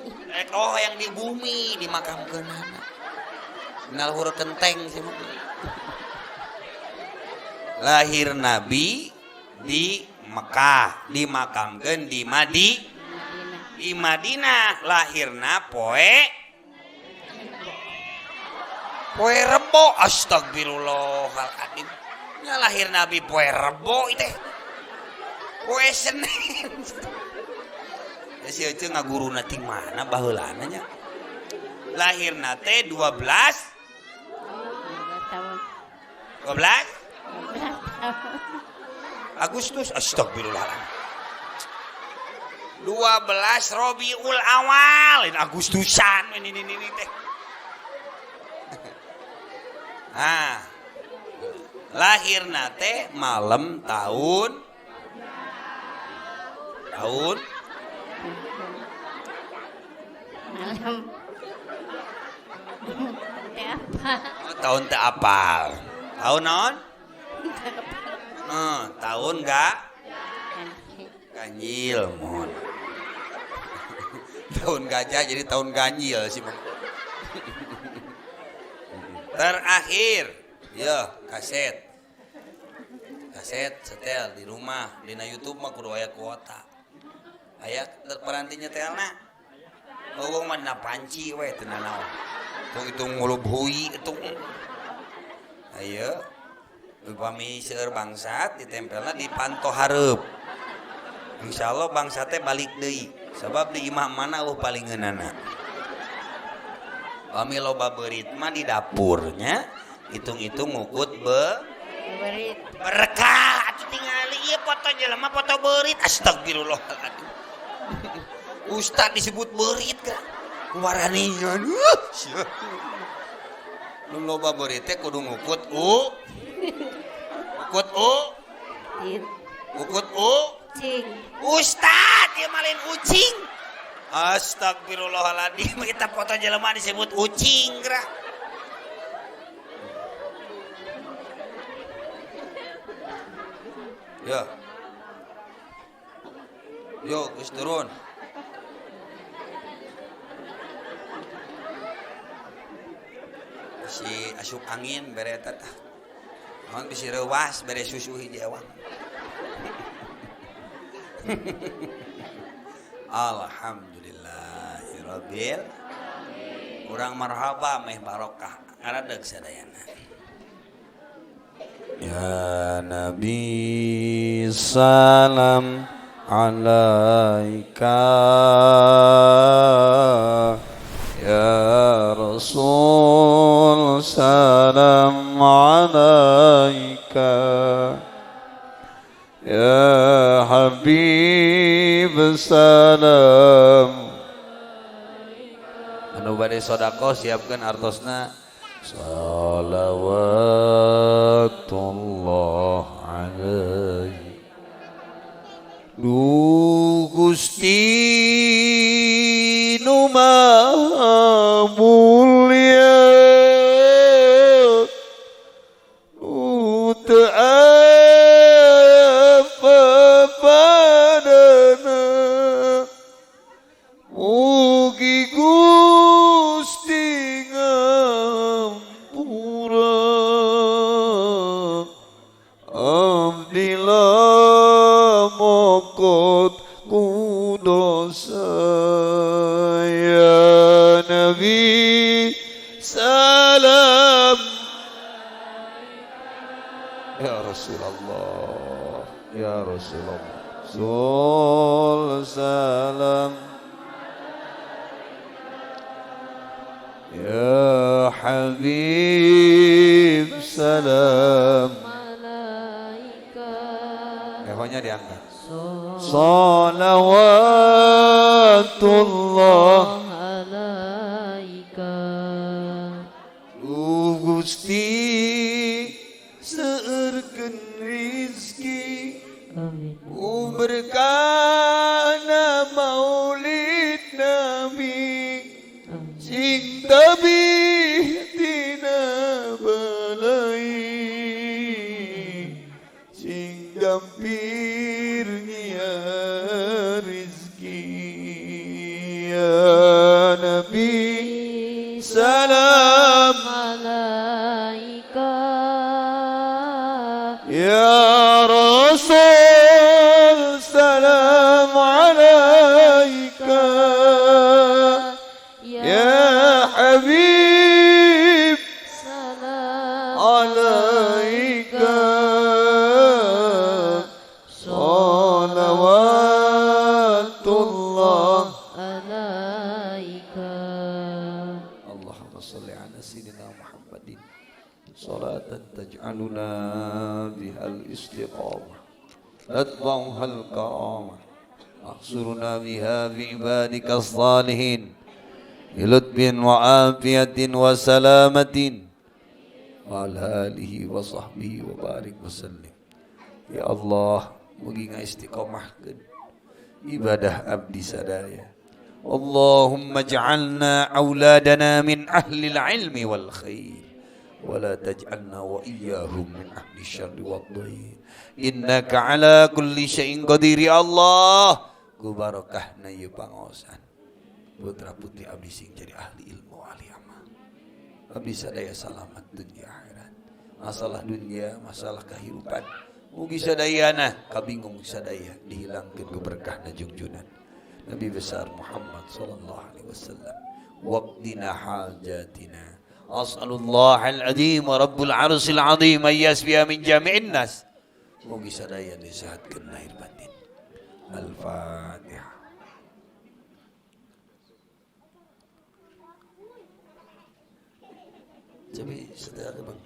Oh, yang di bumi dimakamkeunana. Nalhur kenteng sih mah. Lahir Nabi di Mekah, dimakamkeun di Madinah. Di Madinah lahirna poe Poe Rebo, astagfirullahaladzim. Nya lahir Nabi poe Rebo teh. Poe Senin. Ya si Ece ngaguruna ti mana baheulana nya. Lahirna teh 12 tahun. 12 Agustus, astagfirullahaladzim. 12 Robiul Awal, ini Agustusan ini teh. Nah, lahirna teh malam tahun malam teh apa? Oh, tahun teh apal. Tahun naon? Tahun enggak? Ganjil mohon. Tahun gajah jadi tahun ganjil sih. Terakhir, ya kaset. Kaset setel di rumah, dina YouTube mah kudu aya kuota. Aya peranti nyetelna. Eueuh mah dina panci we teu nanaon. Tong itu ngulub hui itu. Ayo, upami seueur bangsat ditempelna di panto hareup. Insyaallah bangsa teh balik deui. Sebab di imah mana eueuh palingeunana. Pami loba beurit mah di dapurnya, hitung-hitung ngukut beurit. Berkah atuh tingali ieu foto jelema foto beurit. Astagfirullahaladzim. Ustad disebut beurit kan. Waraninya aduh. Nu loba beurit teh kudu ngukut u. Ngukut u. Ngukut u. Ucing. Ustad ieu mah lain ucing. Astagfirullahaladzim, kita foto jelema disebut ucing gerak. Yo. Yo, geus turun. Si asup angin bere eta tah. Naon bisi reuwas bere susu hiji ewang. Alhamdulillahirabbil. Urang marhaba meh barokah ngaradeg sadayana. Ya Nabi salam alaika, ya Rasul salam alaika, ya Habib salam. Anu bade sedekah siapkeun artosna. Salawatullah alaihi. Du Gusti nu maha mulia, nu teu apa padana, mugi Gusti ngampura abdi mokot ku dosa. Ya Nabi salam, ya Rasulullah, ya Rasulullah, Rasul salam, ya Habib salam. Ehonya diangkat. Salawatullah alaika. Gusti seueurkeun rizki, amin. Berkahna maulid Nabi, sing tabih tina balai, sing gampir nya rizki. Ya Nabi salam alaika, ya Rasul salam alaika, ya Habib تتبعها الكرامة احصرنا بها في عبادك الصالحين بلطف وعافية وسلامة وعلى آله وصحبه وبارك وسلم. Ya Allah, mugi ngaistiqomahkeun ibadah abdi sadaya. Allahumma ij'alna auladana min ahli al-ilmi wal khair wa la taj'alna wa iyyahum min ahli syarri wad dhair. Innaka ala kulli syai'in qadir. Ya Allah, ku barokahna ieu pangaosan putra putri abdi sing jadi ahli ilmu ahli amal. Abdi sadaya salamat dunia akhirat. Masalah dunia, masalah kehidupan, mugi sadayana kabingung sadaya dihilangkeun ku berkahna jungjunan Nabi besar Muhammad sallallahu alaihi wasallam. Waqdina hajatina. As'alullah al-azim wa rabbul arsyil azim ay yasfiya min jami'in nas. Mugi sadaya disehatkeun lahir batin. Al-Fatihah. Jadi setelah bang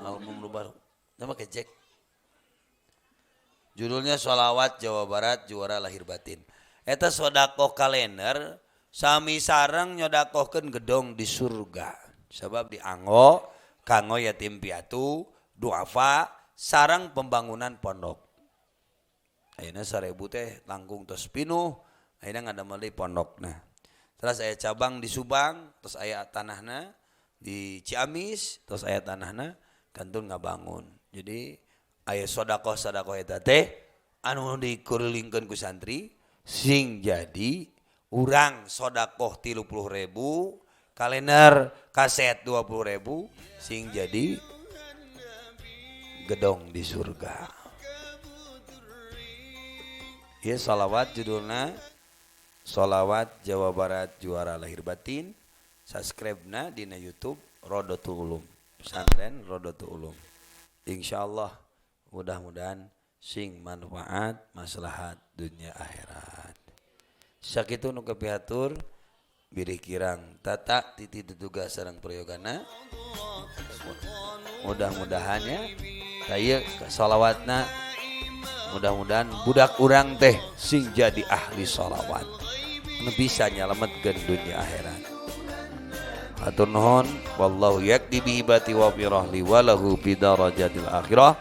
album lu baru nama kecek, judulnya Sholawat Jawa Barat Juara Lahir Batin. Eta sodakoh kalender sami sareng nyodakohkeun gedong di surga. Sebab dianggo kanggo yatim piatu, duafa, sarang pembangunan pondok. Ayeuna 1000 teh langkung tos pinuh, ayeuna ngadamel deui pondokna. Terus aya cabang di Subang, terus aya tanahna di Ciamis, terus aya tanahna kantun ngabangun. Jadi aya sodakoh-sodakoh eta teh anu dikurulingkeun ku santri sing jadi urang sodakoh 30.000, kalender kaset 20.000 sing jadi gedong di surga. Ieu salawat judulna Sholawat Jawa Barat Juara Lahir Batin. Subscribe-na dina YouTube Rodotul Ulum, pesantren Rodotul Ulum. Insyaallah mudah-mudahan sing manfaat maslahat dunia akhirat. Sakitu nu kapihatur birih kirang tata titi duduga sareng prayogana. Mudah-mudahan ya taya sholawatna, mudah-mudahan budak urang teh sing jadi ahli sholawat nu bisa nyalametkeun dunia akhirat. Hatur nuhun, wallahu yakdi bi ibati wa bi rahli wa lahu bi darajatil akhirah.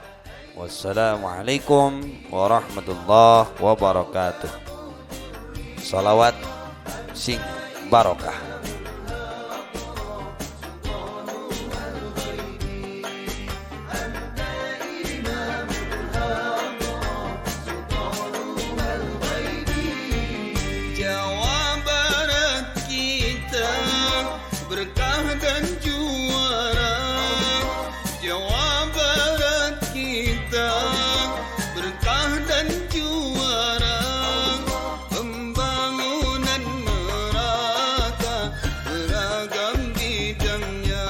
Wassalamualaikum warahmatullahi wabarakatuh. Salawat sing barokah. Jawa Barat kita berkah dan juara. Jawa Barat kita berkah dan juara. Pembangunan merata beragam bidangnya.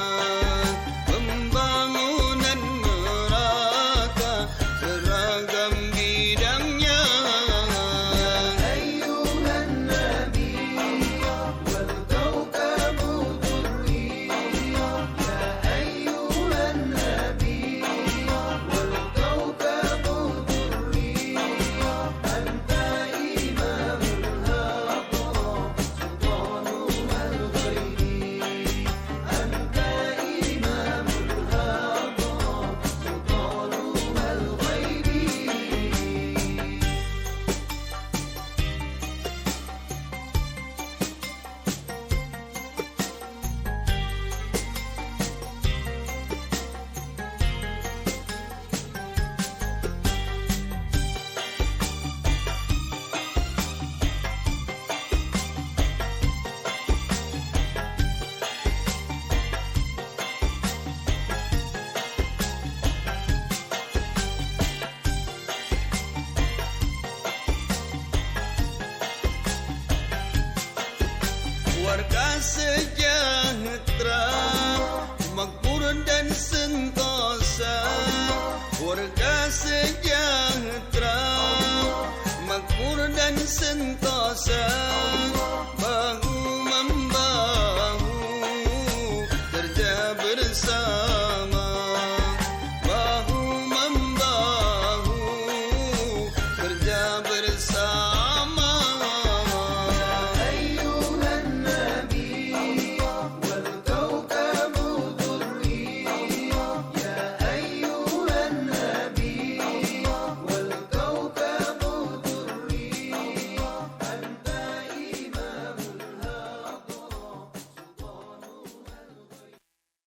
Pembangunan merata beragam bidangnya. Warga sejahtera, makmur dan sentosa. Warga sejahtera, makmur dan sentosa. Bahu membahu, kerja bersama.